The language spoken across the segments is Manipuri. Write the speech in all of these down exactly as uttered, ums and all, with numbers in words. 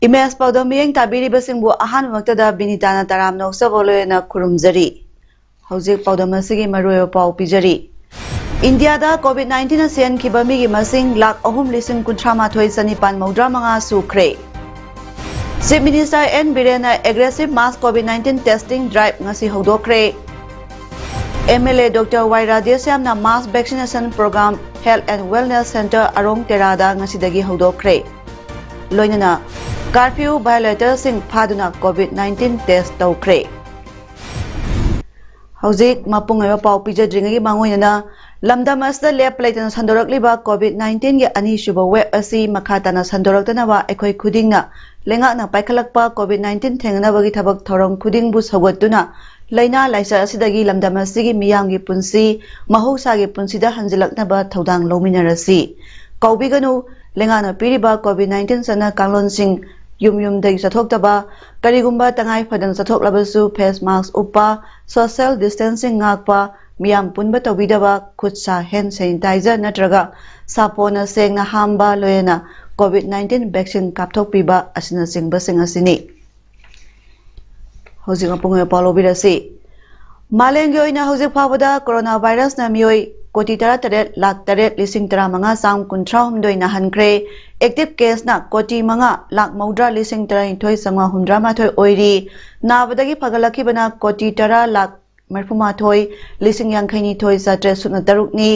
ꯏꯃꯦꯖ ꯄꯥꯎꯗꯝ ꯃꯤꯠꯌꯦꯡ ꯇꯥꯕꯤꯔꯤꯕꯁꯤꯡꯕꯨ ꯑꯍꯥꯟꯕꯃꯛꯇꯗ ꯕꯤꯅꯤꯇꯥꯅ ꯇꯔꯥꯝꯅ ꯑꯣꯛꯆꯕ ꯂꯣꯏꯅꯅ ꯈꯨꯔꯨꯝꯖꯔꯤ꯫ ꯍꯧꯖꯤꯛ ꯄꯥꯎꯗꯝ ꯑꯁꯤꯒꯤ ꯃꯔꯨꯑꯣꯏꯕ ꯄꯥꯎ ꯄꯤꯖꯔꯤ꯫ ꯏꯟꯗꯤꯌꯥꯗ ꯀꯣꯚꯤꯗ ꯅꯥꯏꯟꯇꯤꯟꯅ ꯁꯤꯍꯟꯈꯤꯕ ꯃꯤꯒꯤ ꯃꯁꯤꯡ ꯂꯥꯈ ꯑꯍꯨꯝ ꯂꯤꯁꯤꯡ ꯀꯨꯟꯊ꯭ꯔꯥ ꯃꯥꯊꯣꯏ ꯆꯅꯤꯄꯥꯟ ꯃꯧꯗ꯭ꯔꯥ ꯃꯉꯥ ꯁꯨꯈ꯭ꯔꯦ꯫ ꯆꯤꯐ ꯃꯤꯅꯤꯁꯇꯔ ꯑꯦꯟ ꯕꯤꯔꯦꯟꯅ aggressive mass COVID nineteen testing drive ꯉꯁꯤ ꯍꯧꯗꯣꯛꯈ꯭ꯔꯦ꯫ M L A doctor Y ꯔꯥꯙꯦꯁ꯭ꯌꯥꯝꯅ mass vaccination programme health and wellness centre Arong ꯇꯦꯔꯥꯗ ꯉꯁꯤꯗꯒꯤ ꯍꯧꯗꯣꯛꯈ꯭ꯔꯦ꯫ ꯂꯣꯏꯅꯅ ꯀꯥꯔꯐ꯭ꯌꯨ ꯚꯥꯏꯑꯣꯂꯦꯇꯔꯁꯤꯡ ꯐꯥꯗꯨꯅ ꯀꯣꯚꯤꯗ ꯅꯥꯏꯟꯇꯤꯟ ꯇꯦꯁ ꯇꯧꯈ꯭ꯔꯦ꯫ ꯍꯧꯖꯤꯛ ꯃꯄꯨꯡ ꯑꯣꯏꯕ ꯄꯥꯎ ꯄꯤꯖꯗ꯭ꯔꯤꯉꯩꯒꯤ ꯃꯥꯡꯑꯣꯏꯅꯅ ꯂꯝꯗꯝ ꯑꯁꯤꯗ ꯂꯦꯞꯄ ꯂꯩꯇꯅ ꯁꯟꯗꯣꯔꯛꯂꯤꯕ ꯀꯣꯚꯤꯗ ꯅꯥꯏꯟꯇꯤꯟꯒꯤ ꯑꯅꯤꯁꯨꯕ ꯋꯦꯕ ꯑꯁꯤ ꯃꯈꯥ ꯇꯥꯅ ꯁꯟꯗꯣꯔꯛꯇꯅꯕ ꯑꯩꯈꯣꯏ ꯈꯨꯗꯤꯡꯅ ꯂꯩꯉꯥꯛꯅ ꯄꯥꯏꯈꯠꯂꯛꯄ ꯀꯣꯚꯤꯗ ꯅꯥꯏꯟꯇꯤꯟ ꯊꯦꯡꯅꯅꯕꯒꯤ ꯊꯕꯛ ꯊꯧꯔꯝ ꯈꯨꯗꯤꯡꯕꯨ ꯁꯧꯒꯠꯇꯨꯅ ꯂꯥꯏꯅꯥ ꯂꯥꯏꯆꯠ ꯑꯁꯤꯗꯒꯤ ꯂꯝꯗꯝ ꯑꯁꯤꯒꯤ ꯃꯤꯌꯥꯝꯒꯤ ꯄꯨꯟꯁꯤ ꯃꯍꯧꯁꯥꯒꯤ ꯄꯨꯟꯁꯤꯗ ꯍꯟꯖꯤꯜꯂꯛꯅꯕ ꯊꯧꯗꯥꯡ ꯂꯧꯃꯤꯟꯅꯔꯁꯤ꯫ ꯀꯧꯕꯤꯒꯅꯨ, ꯂꯩꯉꯥꯛꯅ ꯄꯤꯔꯤꯕ ꯀꯣꯚꯤꯗ ꯅꯥꯏꯟꯇꯤꯟ ꯆꯠꯅ ꯀꯥꯡꯂꯣꯟꯁꯤꯡ ꯌꯨꯝ ꯌꯨꯝꯗꯒꯤ ꯆꯠꯊꯣꯛꯇꯕ, ꯀꯔꯤꯒꯨꯝꯕ ꯇꯉꯥꯏ ꯐꯗꯅ ꯆꯠꯊꯣꯛꯂꯕꯁꯨ ꯐꯦꯁ ꯃꯥꯁꯛ ꯎꯞꯄ, ꯁꯣꯁꯤꯌꯦꯜ ꯗꯤꯁꯇꯦꯟꯁꯤꯡ ꯉꯥꯛꯄ, ꯃꯤꯌꯥꯝ ꯄꯨꯟꯕ ꯇꯧꯕꯤꯗꯕ, ꯈꯨꯠ ꯁꯥ ꯍꯦꯟ ꯁꯦꯅꯤꯇꯥꯏꯖꯔ ꯅꯠꯇ꯭ꯔꯒ ꯁꯥꯄꯣꯟꯅ ꯁꯦꯡꯅ ꯍꯥꯝꯕ, ꯂꯣꯏꯅꯅ ꯀꯣꯚꯤꯗ ꯅꯥꯏꯟꯇꯤꯟ ꯚꯦꯛꯁꯤꯟ ꯀꯥꯞꯊꯣꯛꯄꯤꯕ ꯑꯁꯤꯅꯆꯤꯡꯕꯁꯤꯡ ꯑꯁꯤꯅꯤ꯫ ꯍꯧꯖꯤꯛ ꯃꯄꯨꯡ ꯑꯣꯏꯕ ꯄꯥꯎ ꯂꯧꯕꯤꯔꯁꯤ꯫ ꯃꯥꯂꯦꯝꯒꯤ ꯑꯣꯏꯅ ꯍꯧꯖꯤꯛ ꯐꯥꯎꯕꯗ ꯀꯣꯔꯣꯅꯥ ꯚꯥꯏꯔꯁꯅ ꯃꯤꯑꯣꯏ ꯀꯣꯇꯤ ꯇꯔꯥꯇꯔꯦꯠ ꯂꯥꯈ ꯇꯔꯦꯠ ꯂꯤꯁꯤꯡ ꯇꯔꯥꯃꯉꯥ ꯆꯥꯝ ꯀꯨꯟꯊ꯭ꯔꯥ ꯍꯨꯝꯗꯣꯏ ꯅꯥꯍꯟꯈ꯭ꯔꯦ꯫ ꯑꯦꯛꯇꯤꯚ ꯀꯦꯁꯅ ꯀꯣꯇꯤ ꯃꯉꯥ ꯂꯥꯈ ꯃꯧꯗ꯭ꯔꯥ ꯂꯤꯁꯤꯡ ꯇꯔꯥꯅꯤꯊꯣꯏ ꯆꯥꯝꯃꯉꯥ ꯍꯨꯝꯗ꯭ꯔꯥ ꯃꯥꯊꯣꯏ ꯑꯣꯏꯔꯤ꯫ ꯅꯥꯕꯗꯒꯤ ꯐꯒꯠꯂꯛꯈꯤꯕꯅ ꯀꯣꯇꯤ ꯇꯔꯥ ꯂꯥꯈ ꯃꯔꯤꯐꯨꯃꯥꯊꯣꯏ ꯂꯤꯁꯤꯡ ꯌꯥꯡꯈꯩꯅꯤꯊꯣꯏ ꯆꯥꯇ꯭ꯔꯦꯠ ꯁꯨꯞꯅ ꯇꯔꯨꯛꯅꯤ꯫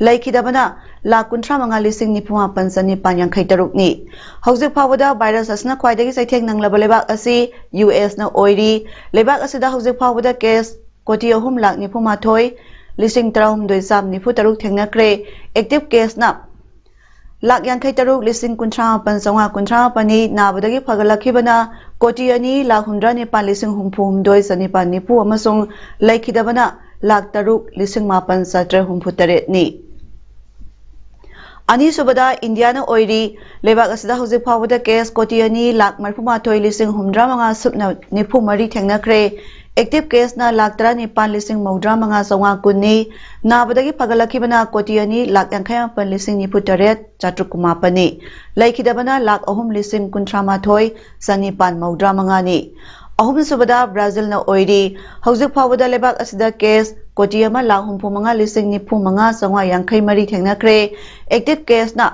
ꯂꯩꯈꯤꯗꯕꯅ ꯂꯥꯈ ꯀꯨꯟꯊ꯭ꯔꯥ ꯃꯉꯥ ꯂꯤꯁꯤꯡ ꯅꯤꯐꯨ ꯃꯥꯄꯟ ꯆꯅꯤꯄꯥꯟ ꯌꯥꯡꯈꯩ ꯇꯔꯨꯛꯅꯤ꯫ ꯍꯧꯖꯤꯛ ꯐꯥꯎꯕꯗ ꯚꯥꯏꯔꯁ ꯑꯁꯤꯅ ꯈ꯭ꯋꯥꯏꯗꯒꯤ ꯆꯩꯊꯦꯡ ꯅꯪꯂꯕ ꯂꯩꯕꯥꯛ ꯑꯁꯤ ꯌꯨ ꯑꯦꯁꯅ ꯑꯣꯏꯔꯤ꯫ ꯂꯩꯕꯥꯛ ꯑꯁꯤꯗ ꯍꯧꯖꯤꯛ ꯐꯥꯎꯕꯗ ꯀꯦꯁ ꯀꯣꯇꯤ ꯑꯍꯨꯝ ꯂꯥꯈ ꯅꯤꯐꯨ ꯃꯥꯊꯣꯏ ꯂꯤꯁꯤꯡ ꯇꯔꯥꯍꯨꯝꯗꯣꯏ ꯆꯥꯝ ꯅꯤꯐꯨ ꯇꯔꯨꯛ ꯊꯦꯡꯅꯈ꯭ꯔꯦ꯫ ꯑꯦꯛꯇꯤꯚ ꯀꯦꯁꯅ ꯂꯥꯈ ꯌꯥꯡꯈꯩ ꯇꯔꯨꯛ ꯂꯤꯁꯤꯡ ꯀꯨꯟꯊ꯭ꯔꯥ ꯃꯥꯄꯟ ꯆꯥꯝꯃꯉꯥ ꯀꯨꯟꯊ꯭ꯔꯥ ꯃꯥꯄꯟꯅꯤ꯫ ꯅꯥꯕꯗꯒꯤ ꯐꯒꯠꯂꯛꯈꯤꯕꯅ ꯀꯣꯇꯤ ꯑꯅꯤ ꯂꯥꯈ ꯍꯨꯝꯗ꯭ꯔꯥ ꯅꯤꯄꯥꯟ ꯂꯤꯁꯤꯡ ꯍꯨꯝꯐꯨ ꯍꯨꯝꯗꯣꯏ ꯆꯅꯤꯄꯥꯟ ꯅꯤꯐꯨ ꯑꯃꯁꯨꯡ ꯂꯩꯈꯤꯗꯕꯅ ꯂꯥꯈ ꯇꯔꯨꯛ ꯂꯤꯁꯤꯡ ꯃꯥꯄꯟ ꯆꯥꯇ꯭ꯔꯦꯠ ꯍꯨꯝꯐꯨ ꯇꯔꯦꯠꯅꯤ꯫ ꯑꯅꯤꯁꯨꯕꯗ ꯏꯟꯗꯤꯌꯥꯅ ꯑꯣꯏꯔꯤ꯫ ꯂꯩꯕꯥꯛ ꯑꯁꯤꯗ ꯍꯧꯖꯤꯛ ꯐꯥꯎꯕꯗ ꯀꯦꯁ ꯀꯣꯇꯤ ꯑꯅꯤ ꯂꯥꯈ ꯃꯔꯤꯐꯨ ꯃꯥꯊꯣꯏ ꯂꯤꯁꯤꯡ ꯍꯨꯝꯐꯨꯇꯔꯥ ꯃꯉꯥ ꯁꯨꯞꯅ ꯅꯤꯐꯨ ꯃꯔꯤ ꯊꯦꯡꯅꯈ꯭ꯔꯦ꯫ ꯑꯦꯛꯇꯤꯚ ꯀꯦꯁꯅ ꯂꯥꯈ ꯇꯔꯥ ꯅꯤꯄꯥꯟ ꯂꯤꯁꯤꯡ ꯃꯧꯗ꯭ꯔꯥ ꯃꯉꯥ ꯆꯥꯝꯃꯉꯥ ꯀꯨꯟꯅꯤ꯫ ꯅꯥꯕꯗꯒꯤ ꯐꯒꯠꯂꯛꯈꯤꯕꯅ ꯀꯣꯇꯤ ꯑꯅꯤ ꯂꯥꯈ ꯌꯥꯡꯈꯩ ꯃꯥꯄꯟ ꯂꯤꯁꯤꯡ ꯅꯤꯐꯨ ꯇꯔꯦꯠ ꯆꯥꯇ꯭ꯔꯨꯛ ꯀꯨꯟꯃꯥꯄꯟꯅꯤ꯫ ꯂꯩꯈꯤꯗꯕꯅ ꯂꯥꯈ ꯑꯍꯨꯝ ꯂꯤꯁꯤꯡ ꯀꯨꯟꯊ꯭ꯔꯥ ꯃꯥꯊꯣꯏ ꯆꯅꯤꯄꯥꯟ ꯃꯧꯗ꯭ꯔꯥ ꯃꯉꯥꯅꯤ꯫ ꯑꯍꯨꯝꯁꯨꯕꯗ ꯕ꯭ꯔꯥꯖꯤꯜꯅ ꯑꯣꯏꯔꯤ꯫ ꯍꯧꯖꯤꯛ ꯐꯥꯎꯕꯗ ꯂꯩꯕꯥꯛ ꯑꯁꯤꯗ ꯀꯦꯁ ꯀꯣꯇꯤ ꯑꯃ ꯂꯥꯈ ꯍꯨꯝꯐꯨ ꯃꯉꯥ ꯂꯤꯁꯤꯡ ꯅꯤꯐꯨ ꯃꯉꯥ ꯆꯥꯝꯃꯉꯥ ꯌꯥꯡꯈꯩ ꯃꯔꯤ ꯊꯦꯡꯅꯈ꯭ꯔꯦ꯫ ꯑꯦꯛꯇꯤꯚ ꯀꯦꯁꯅ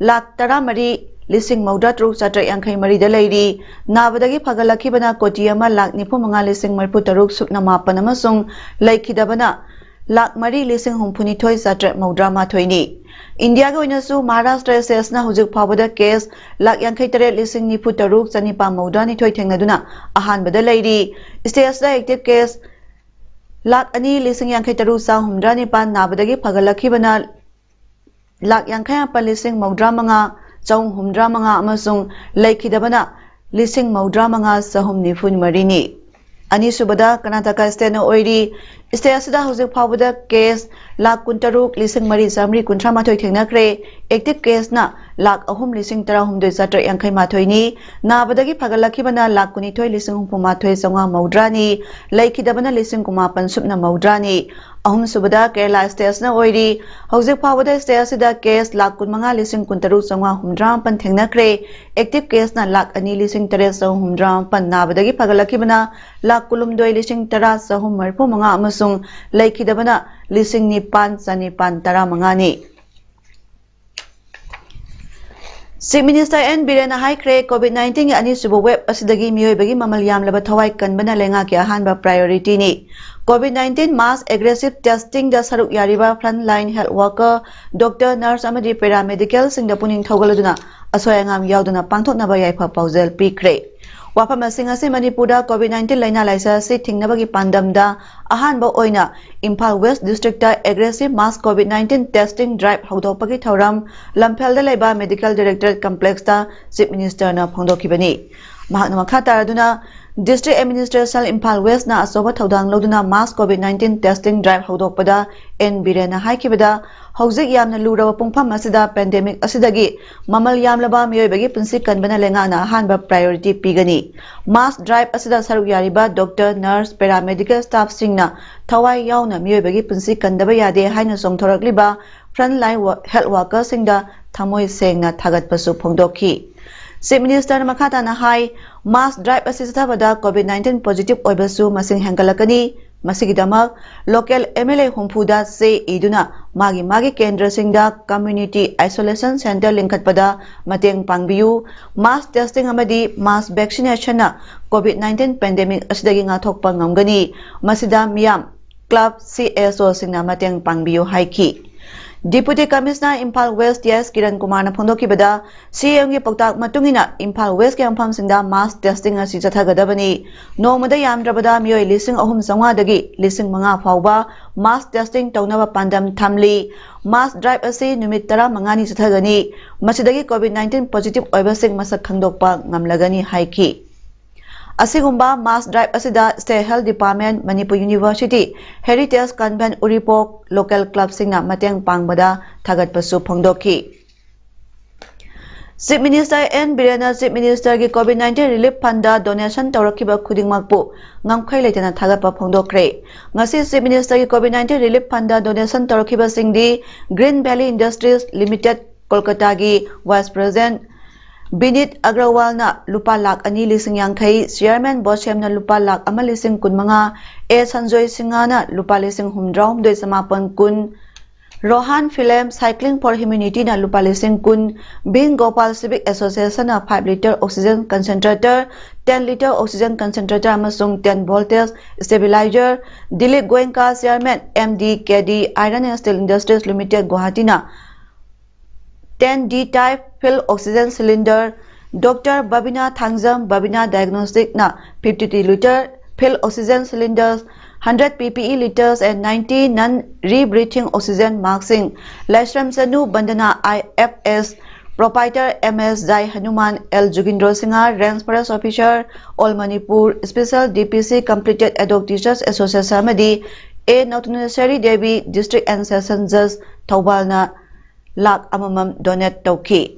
ꯂꯥꯈ ꯇꯔꯥ ꯃꯔꯤ ꯂꯤꯁꯤꯡ ꯃꯧꯗ꯭ꯔꯥ ꯇꯔꯨꯛ ꯆꯥꯇ꯭ꯔꯦꯠ ꯌꯥꯡꯈꯩ ꯃꯔꯤꯗ ꯂꯩꯔꯤ꯫ ꯅꯥꯕꯗꯒꯤ ꯐꯒꯠꯂꯛꯈꯤꯕꯅ ꯀꯣꯇꯤ ꯑꯃ ꯂꯥꯈ ꯅꯤꯐꯨ ꯃꯉꯥ ꯂꯤꯁꯤꯡ ꯃꯔꯤꯐꯨ ꯇꯔꯨꯛ ꯁꯨꯞꯅ ꯃꯥꯄꯟ ꯑꯃꯁꯨꯡ ꯂꯩꯈꯤꯗꯕꯅ ꯂꯥꯈ ꯃꯔꯤ ꯂꯤꯁꯤꯡ ꯍꯨꯝꯐꯨꯅꯤꯊꯣꯏ ꯆꯥꯇ꯭ꯔꯦꯠ ꯃꯧꯗ꯭ꯔꯥ ꯃꯥꯊꯣꯏꯅꯤ꯫ ꯏꯟꯗꯤꯌꯥꯒꯤ ꯑꯣꯏꯅꯁꯨ ꯃꯍꯥꯔꯥꯁꯇ꯭ꯔ ꯁ꯭ꯇꯦꯠꯁꯅ ꯍꯧꯖꯤꯛ ꯐꯥꯎꯕꯗ ꯀꯦꯁ ꯂꯥꯈ ꯌꯥꯡꯈꯩ ꯇꯔꯦꯠ ꯂꯤꯁꯤꯡ ꯅꯤꯐꯨ ꯇꯔꯨꯛ ꯆꯅꯤꯄꯥꯟ ꯃꯧꯗ꯭ꯔꯥ ꯅꯤꯊꯣꯏ ꯊꯦꯡꯅꯗꯨꯅ ꯑꯍꯥꯟꯕꯗ ꯂꯩꯔꯤ꯫ ꯁ꯭ꯇꯦꯠꯁꯇ ꯑꯦꯛꯇꯤꯚ ꯀꯦꯁ ꯂꯥꯈ ꯑꯅꯤ ꯂꯤꯁꯤꯡ ꯌꯥꯡꯈꯩ ꯇꯔꯨꯛ ꯆꯥꯝꯃ ꯍꯨꯝꯗ꯭ꯔꯥ ꯅꯤꯄꯥꯟ, ꯅꯥꯕꯗꯒꯤ ꯐꯒꯠꯂꯛꯈꯤꯕꯅ ꯂꯥꯈ ꯌꯥꯡꯈꯩ ꯃꯥꯄꯟ ꯂꯤꯁꯤꯡ ꯃꯧꯗ꯭ꯔꯥ ꯃꯉꯥ ꯆꯍꯨꯝ ꯍꯨꯝꯗ꯭ꯔꯥ ꯃꯉꯥ ꯑꯃꯁꯨꯡ ꯂꯩꯈꯤꯗꯕꯅ ꯂꯤꯁꯤꯡ ꯃꯧꯗ꯭ꯔꯥ ꯃꯉꯥ ꯆꯍꯨꯝ ꯅꯤꯐꯨ ꯃꯔꯤꯅꯤ꯫ ꯑꯅꯤꯁꯨꯕꯗ ꯀꯔꯅꯥꯇꯀꯥ ꯁ꯭ꯇꯦꯠꯅ ꯑꯣꯏꯔꯤ꯫ ꯁ꯭ꯇꯦꯠ ꯑꯁꯤꯗ ꯍꯧꯖꯤꯛ ꯐꯥꯎꯕꯗ ꯀꯦꯁ ꯂꯥꯈ ꯀꯨꯟꯇꯔꯨꯛ ꯂꯤꯁꯤꯡ ꯃꯔꯤ ꯆꯥꯃꯔꯤ ꯀꯨꯟꯊ꯭ꯔꯥ ꯃꯥꯊꯣꯏ ꯊꯦꯡꯅꯈ꯭ꯔꯦ꯫ ꯑꯦꯛꯇꯤꯚ ꯀꯦꯁꯅ ꯂꯥꯈ ꯑꯍꯨꯝ ꯂꯤꯁꯤꯡ ꯇꯔꯥꯍꯨꯝꯗꯣꯏ ꯆꯥꯇ꯭ꯔꯦꯠ ꯌꯥꯡꯈꯩ ꯃꯥꯊꯣꯏꯅꯤ꯫ ꯅꯥꯕꯗꯒꯤ ꯐꯒꯠꯂꯛꯈꯤꯕꯅ ꯂꯥꯈ ꯀꯨꯟꯅꯤꯊꯣꯏ ꯂꯤꯁꯤꯡ ꯍꯨꯝꯐꯨ ꯃꯥꯊꯣꯏ ꯆꯥꯝꯃꯉꯥ ꯃꯧꯗ꯭ꯔꯥꯅꯤ꯫ ꯂꯩꯈꯤꯗꯕꯅ ꯂꯤꯁꯤꯡ ꯀꯨꯟꯃꯥꯄꯟ ꯁꯨꯞꯅ ꯃꯧꯗ꯭ꯔꯥꯅꯤ꯫ ꯑꯍꯨꯝꯁꯨꯕꯗ ꯀꯦꯔꯂꯥ ꯁ꯭ꯇꯦꯠꯁꯅ ꯑꯣꯏꯔꯤ꯫ ꯍꯧꯖꯤꯛ ꯐꯥꯎꯕꯗ ꯁ꯭ꯇꯦꯠ ꯑꯁꯤꯗ ꯀꯦꯁ ꯂꯥꯈ ꯀꯨꯟꯃꯉꯥ ꯂꯤꯁꯤꯡ ꯀꯨꯟꯇꯔꯨꯛ ꯆꯥꯝꯃꯉꯥ ꯍꯨꯝꯗ꯭ꯔꯥ ꯃꯥꯄꯟ ꯊꯦꯡꯅꯈ꯭ꯔꯦ꯫ ꯑꯦꯛꯇꯤꯚ ꯀꯦꯁꯅ ꯂꯥꯈ ꯑꯅꯤ ꯂꯤꯁꯤꯡ ꯇꯔꯦꯠ ꯆꯍꯨꯝ ꯍꯨꯝꯗ꯭ꯔꯥ ꯃꯥꯄꯟ, ꯅꯥꯕꯗꯒꯤ ꯐꯒꯠꯂꯛꯈꯤꯕꯅ ꯂꯥꯈ ꯀꯨꯟꯍꯨꯝꯗꯣꯏ ꯂꯤꯁꯤꯡ ꯇꯔꯥ ꯆꯍꯨꯝ ꯃꯔꯤꯐꯨ ꯃꯉꯥ ꯑꯃꯁꯨꯡ ꯂꯩꯈꯤꯗꯕꯅ ꯂꯤꯁꯤꯡ ꯅꯤꯄꯥꯟ ꯆꯅꯤꯄꯥꯟ ꯇꯔꯥ ꯃꯉꯥꯅꯤ꯫ ꯆꯤꯐ ꯃꯤꯅꯤꯁꯇꯔ ꯑꯦꯟ ꯕꯤꯔꯦꯟꯅ ꯍꯥꯏꯈ꯭ꯔꯦ, ꯀꯣꯚꯤꯗ ꯅꯥꯏꯟꯇꯤꯟꯒꯤ ꯑꯅꯤꯁꯨꯕ ꯋꯦꯕ ꯑꯁꯤꯗꯒꯤ ꯃꯤꯑꯣꯏꯕꯒꯤ ꯃꯃꯜ ꯌꯥꯝꯂꯕ ꯊꯋꯥꯏ ꯀꯟꯕꯅ ꯂꯩꯉꯥꯛꯀꯤ ꯑꯍꯥꯟꯕ ꯄ꯭ꯔꯥꯏꯑꯣꯔꯤꯇꯤꯅꯤ꯫ ꯀꯣꯚꯤꯗ ꯅꯥꯏꯟꯇꯤꯟ ꯃꯥꯁ ꯑꯦꯒ꯭ꯔꯦꯁꯤꯚ ꯇꯦꯁꯇꯤꯡꯗ ꯁꯔꯨꯛ ꯌꯥꯔꯤꯕ front line health worker, doctor, nurse ꯑꯃꯗꯤ ꯄꯦꯔꯥꯃꯦꯗꯤꯀꯦꯜꯁꯤꯡꯗ ꯄꯨꯛꯅꯤꯡ ꯊꯧꯒꯠꯂꯗꯨꯅ ꯑꯁꯣꯏ ꯑꯉꯥꯝ ꯌꯥꯎꯗꯅ ꯄꯥꯡꯊꯣꯛꯅꯕ ꯌꯥꯏꯐ ꯄꯥꯎꯖꯦꯜ ꯄꯤꯈ꯭ꯔꯦ꯫ ꯋꯥꯐꯝꯁꯤꯡ ꯑꯁꯤ ꯃꯅꯤꯄꯨꯔꯗ ꯀꯣꯚꯤꯗ ꯅꯥꯏꯟꯇꯤꯟ ꯂꯥꯏꯅꯥ ꯂꯥꯏꯆꯠ ꯑꯁꯤ ꯊꯤꯡꯅꯕꯒꯤ ꯄꯥꯟꯗꯝꯗ ꯑꯍꯥꯟꯕ ꯑꯣꯏꯅ Imphal west district aggressive mass COVID nineteen testing drive ꯍꯧꯗꯣꯛꯄꯒꯤ ꯊꯧꯔꯝ ꯂꯝꯐꯦꯜꯗ ꯂꯩꯕ ꯃꯦꯗꯤꯀꯦꯜ ꯗꯥꯏꯔꯦꯛꯇꯣꯔꯦꯠ ꯀꯝꯄ꯭ꯂꯦꯛꯁꯇ ꯆꯤꯐ ꯃꯤꯅꯤꯁꯇꯔꯅ ꯐꯣꯡꯗꯣꯛꯈꯤꯕꯅꯤ꯫ ꯃꯍꯥꯛꯅ ꯃꯈꯥ ꯇꯥꯔꯗꯨꯅ, District Administration Imphal West ꯅ ꯑꯆꯧꯕ ꯊꯧꯗꯥꯡ ꯂꯧꯗꯨꯅ mass COVID nineteen testing drive ꯍꯧꯗꯣꯛꯄꯗ ꯑꯦꯟ ꯕꯤꯔꯦꯟꯅ ꯍꯥꯏꯈꯤꯕꯗ, ꯍꯧꯖꯤꯛ ꯌꯥꯝꯅ ꯂꯨꯔꯕ ꯄꯨꯡꯐꯝ ꯑꯁꯤꯗ pandemic ꯑꯁꯤꯗꯒꯤ ꯃꯃꯜ ꯌꯥꯝꯂꯕ ꯃꯤꯑꯣꯏꯕꯒꯤ ꯄꯨꯟꯁꯤ ꯀꯟꯕꯅ ꯂꯩꯉꯥꯛꯅ ꯑꯍꯥꯟꯕ priority ꯄꯤꯒꯅꯤ꯫ Mass drive ꯑꯁꯤꯗ ꯁꯔꯨꯛ ꯌꯥꯔꯤꯕ doctor, nurse, paramedical staff ꯁꯤꯡꯅ ꯊꯋꯥꯏ ꯌꯥꯎꯅ ꯃꯤꯑꯣꯏꯕꯒꯤ ꯄꯨꯟꯁꯤ ꯀꯟꯗꯕ ꯌꯥꯗꯦ ꯍꯥꯏꯅ ꯆꯣꯡꯊꯣꯔꯛꯂꯤꯕ frontline wo-, health worker ꯁꯤꯡꯗ ꯊꯃꯣꯏ ꯁꯦꯡꯅ ꯊꯥꯒꯠꯄꯁꯨ ꯐꯣꯡꯗꯣꯛꯈꯤ꯫ Chief Minister ꯅ ꯃꯈꯥ ꯇꯥꯅ ꯍꯥꯏ, mass drive ꯑꯁꯤ ꯆꯠꯊꯕꯗ COVID nineteen positive ꯑꯣꯏꯕꯁꯨ ꯃꯁꯤꯡ ꯍꯦꯟꯒꯠꯂꯛꯀꯅꯤ꯫ ꯃꯁꯤꯒꯤꯗꯃꯛ local M L A ꯍꯨꯝꯐꯨꯗ ꯆꯦ ꯏꯗꯨꯅ ꯃꯥꯒꯤ ꯃꯥꯒꯤ ꯀꯦꯟꯗ꯭ꯔꯁꯤꯡꯗ community isolation center ꯂꯤꯡꯈꯠꯄꯗ ꯃꯇꯦꯡ ꯄꯥꯡꯕꯤꯌꯨ꯫ Mass testing ꯑꯃꯗꯤ mass vaccination ꯅ COVID nineteen pandemic ꯑꯁꯤꯗꯒꯤ ꯉꯥꯛꯊꯣꯛꯄ ꯉꯝꯒꯅꯤ꯫ ꯃꯁꯤꯗ ꯃꯤꯌꯥꯝ, club, C S O ꯁꯤꯡꯅ ꯃꯇꯦꯡ ꯄꯥꯡꯕꯤꯌꯨ ꯍꯥꯏꯈꯤ꯫ Deputy Commissioner Imphal West T S Kiran ꯀꯨꯃꯥꯔꯅ ꯐꯣꯡꯗꯣꯛꯈꯤꯕꯗ, ꯁꯤ ꯑꯦꯝꯒꯤ ꯄꯥꯎꯇꯥꯛ ꯃꯇꯨꯡ ꯏꯟꯅ ꯏꯝꯐꯥꯜ West ꯀꯤ ꯃꯐꯝꯁꯤꯡꯗ mass testing ꯑꯁꯤ ꯆꯠꯊꯒꯗꯕꯅꯤ꯫ ꯅꯣꯡꯃꯗ ꯌꯥꯝꯗ꯭ꯔꯕꯗ ꯃꯤꯑꯣꯏ ꯂꯤꯁꯤꯡ ꯑꯍꯨꯝ ꯆꯥꯝꯃꯉꯥꯗꯒꯤ ꯂꯤꯁꯤꯡ ꯃꯉꯥ ꯐꯥꯎꯕ mass testing ꯇꯧꯅꯕ ꯄꯥꯟꯗꯝ ꯊꯝꯂꯤ꯫ Mass drive ꯑꯁꯤ ꯅꯨꯃꯤꯠ ꯇꯔꯥꯃꯉꯥꯅꯤ ꯆꯠꯊꯒꯅꯤ꯫ ꯃꯁꯤꯗꯒꯤ COVID nineteen positive ꯑꯣꯏꯕꯁꯤꯡ ꯃꯁꯛ ꯈꯪꯗꯣꯛꯄ ꯉꯝꯂꯒꯅꯤ ꯍꯥꯏꯈꯤ꯫ ꯑꯁꯤꯒꯨꯝꯕ mass drive ꯑꯁꯤꯗ State Health Department, Manipur University, Heritage Convent ꯎꯔꯤꯄꯣꯛ, local club ꯁꯤꯡꯅ ꯃꯇꯦꯡ ꯄꯥꯡꯕꯗ ꯊꯥꯒꯠꯄꯁꯨ ꯐꯣꯡꯗꯣꯛꯈꯤ꯫ Chief Minister ꯑꯦꯟ ꯕꯤꯔꯦꯟꯅ Chief Minister ꯒꯤ COVID nineteen relief fund ꯗ donation ꯇꯧꯔꯛꯈꯤꯕ ꯈꯨꯗꯤꯡꯃꯛꯄꯨ ꯉꯝꯈꯩ ꯂꯩꯇꯅ ꯊꯥꯒꯠꯄ ꯐꯣꯡꯗꯣꯛꯈ꯭ꯔꯦ꯫ ꯉꯁꯤ Chief Minister ꯒꯤ COVID nineteen relief fund ꯗ donation ꯇꯧꯔꯛꯈꯤꯕꯁꯤꯡꯗꯤ Green Valley Industries Limited, ꯀꯣꯜꯀꯇꯥꯒꯤ Vice President ꯕꯤꯅꯤꯠ ꯑꯒ꯭ꯔꯋꯥꯜꯅ ꯂꯨꯄꯥ ꯂꯥꯈ ꯑꯅꯤ ꯂꯤꯁꯤꯡ ꯌꯥꯡꯈꯩ, Chairman ꯕꯣꯁꯦꯝꯅ ꯂꯨꯄꯥ ꯂꯥꯈ ꯑꯃ ꯂꯤꯁꯤꯡ ꯀꯨꯟꯃꯉꯥ, ꯑꯦ ꯁꯟꯖꯣꯏ ꯁꯤꯡꯍꯅ ꯂꯨꯄꯥ ꯂꯤꯁꯤꯡ ꯍꯨꯝꯗ꯭ꯔꯥꯍꯨꯝꯗꯣꯏ ꯆꯃꯥꯄꯟ ꯀꯨꯟ, ꯔꯣꯍꯥꯟ ꯐꯤꯂꯦꯝ Cycling for Humanity ꯅ ꯂꯨꯄꯥ ꯂꯤꯁꯤꯡ ꯀꯨꯟ, ꯕꯤꯟ ꯒꯣꯄꯥꯜ Civic Association ꯅ five litre oxygen concentrator, ten litre oxygen concentrator ꯑꯃꯁꯨꯡ ten voltage stabilizer, Dilip ꯒꯣꯌꯦꯡꯀꯥ, Chairman M D K D Iron and Steel Industries Limited ꯒꯨꯋꯥꯍꯥꯇꯤꯅ ten D type field oxygen cylinder, Doctor Babina Thangjam, Babina Diagnostic ꯅ fifty litre field oxygen cylinders, hundred P P E liters and ninety non-rebreathing oxygen mask ꯁꯤꯡ, ꯂꯥꯏꯁ꯭ꯔꯝ ꯆꯅꯨ, Bandhana I F S Proprietor M S Jai Hanuman, L Jugindro Singha, Range Forest Officer, All Manipur, Special D P C, Completed Adult Teachers Association ꯑꯃꯗꯤ A Natunasari Devi, District and Session Judge, ꯊꯧꯕꯥꯜꯅ lakh ꯑꯃꯃꯝ donate ꯇꯧꯈꯤ꯫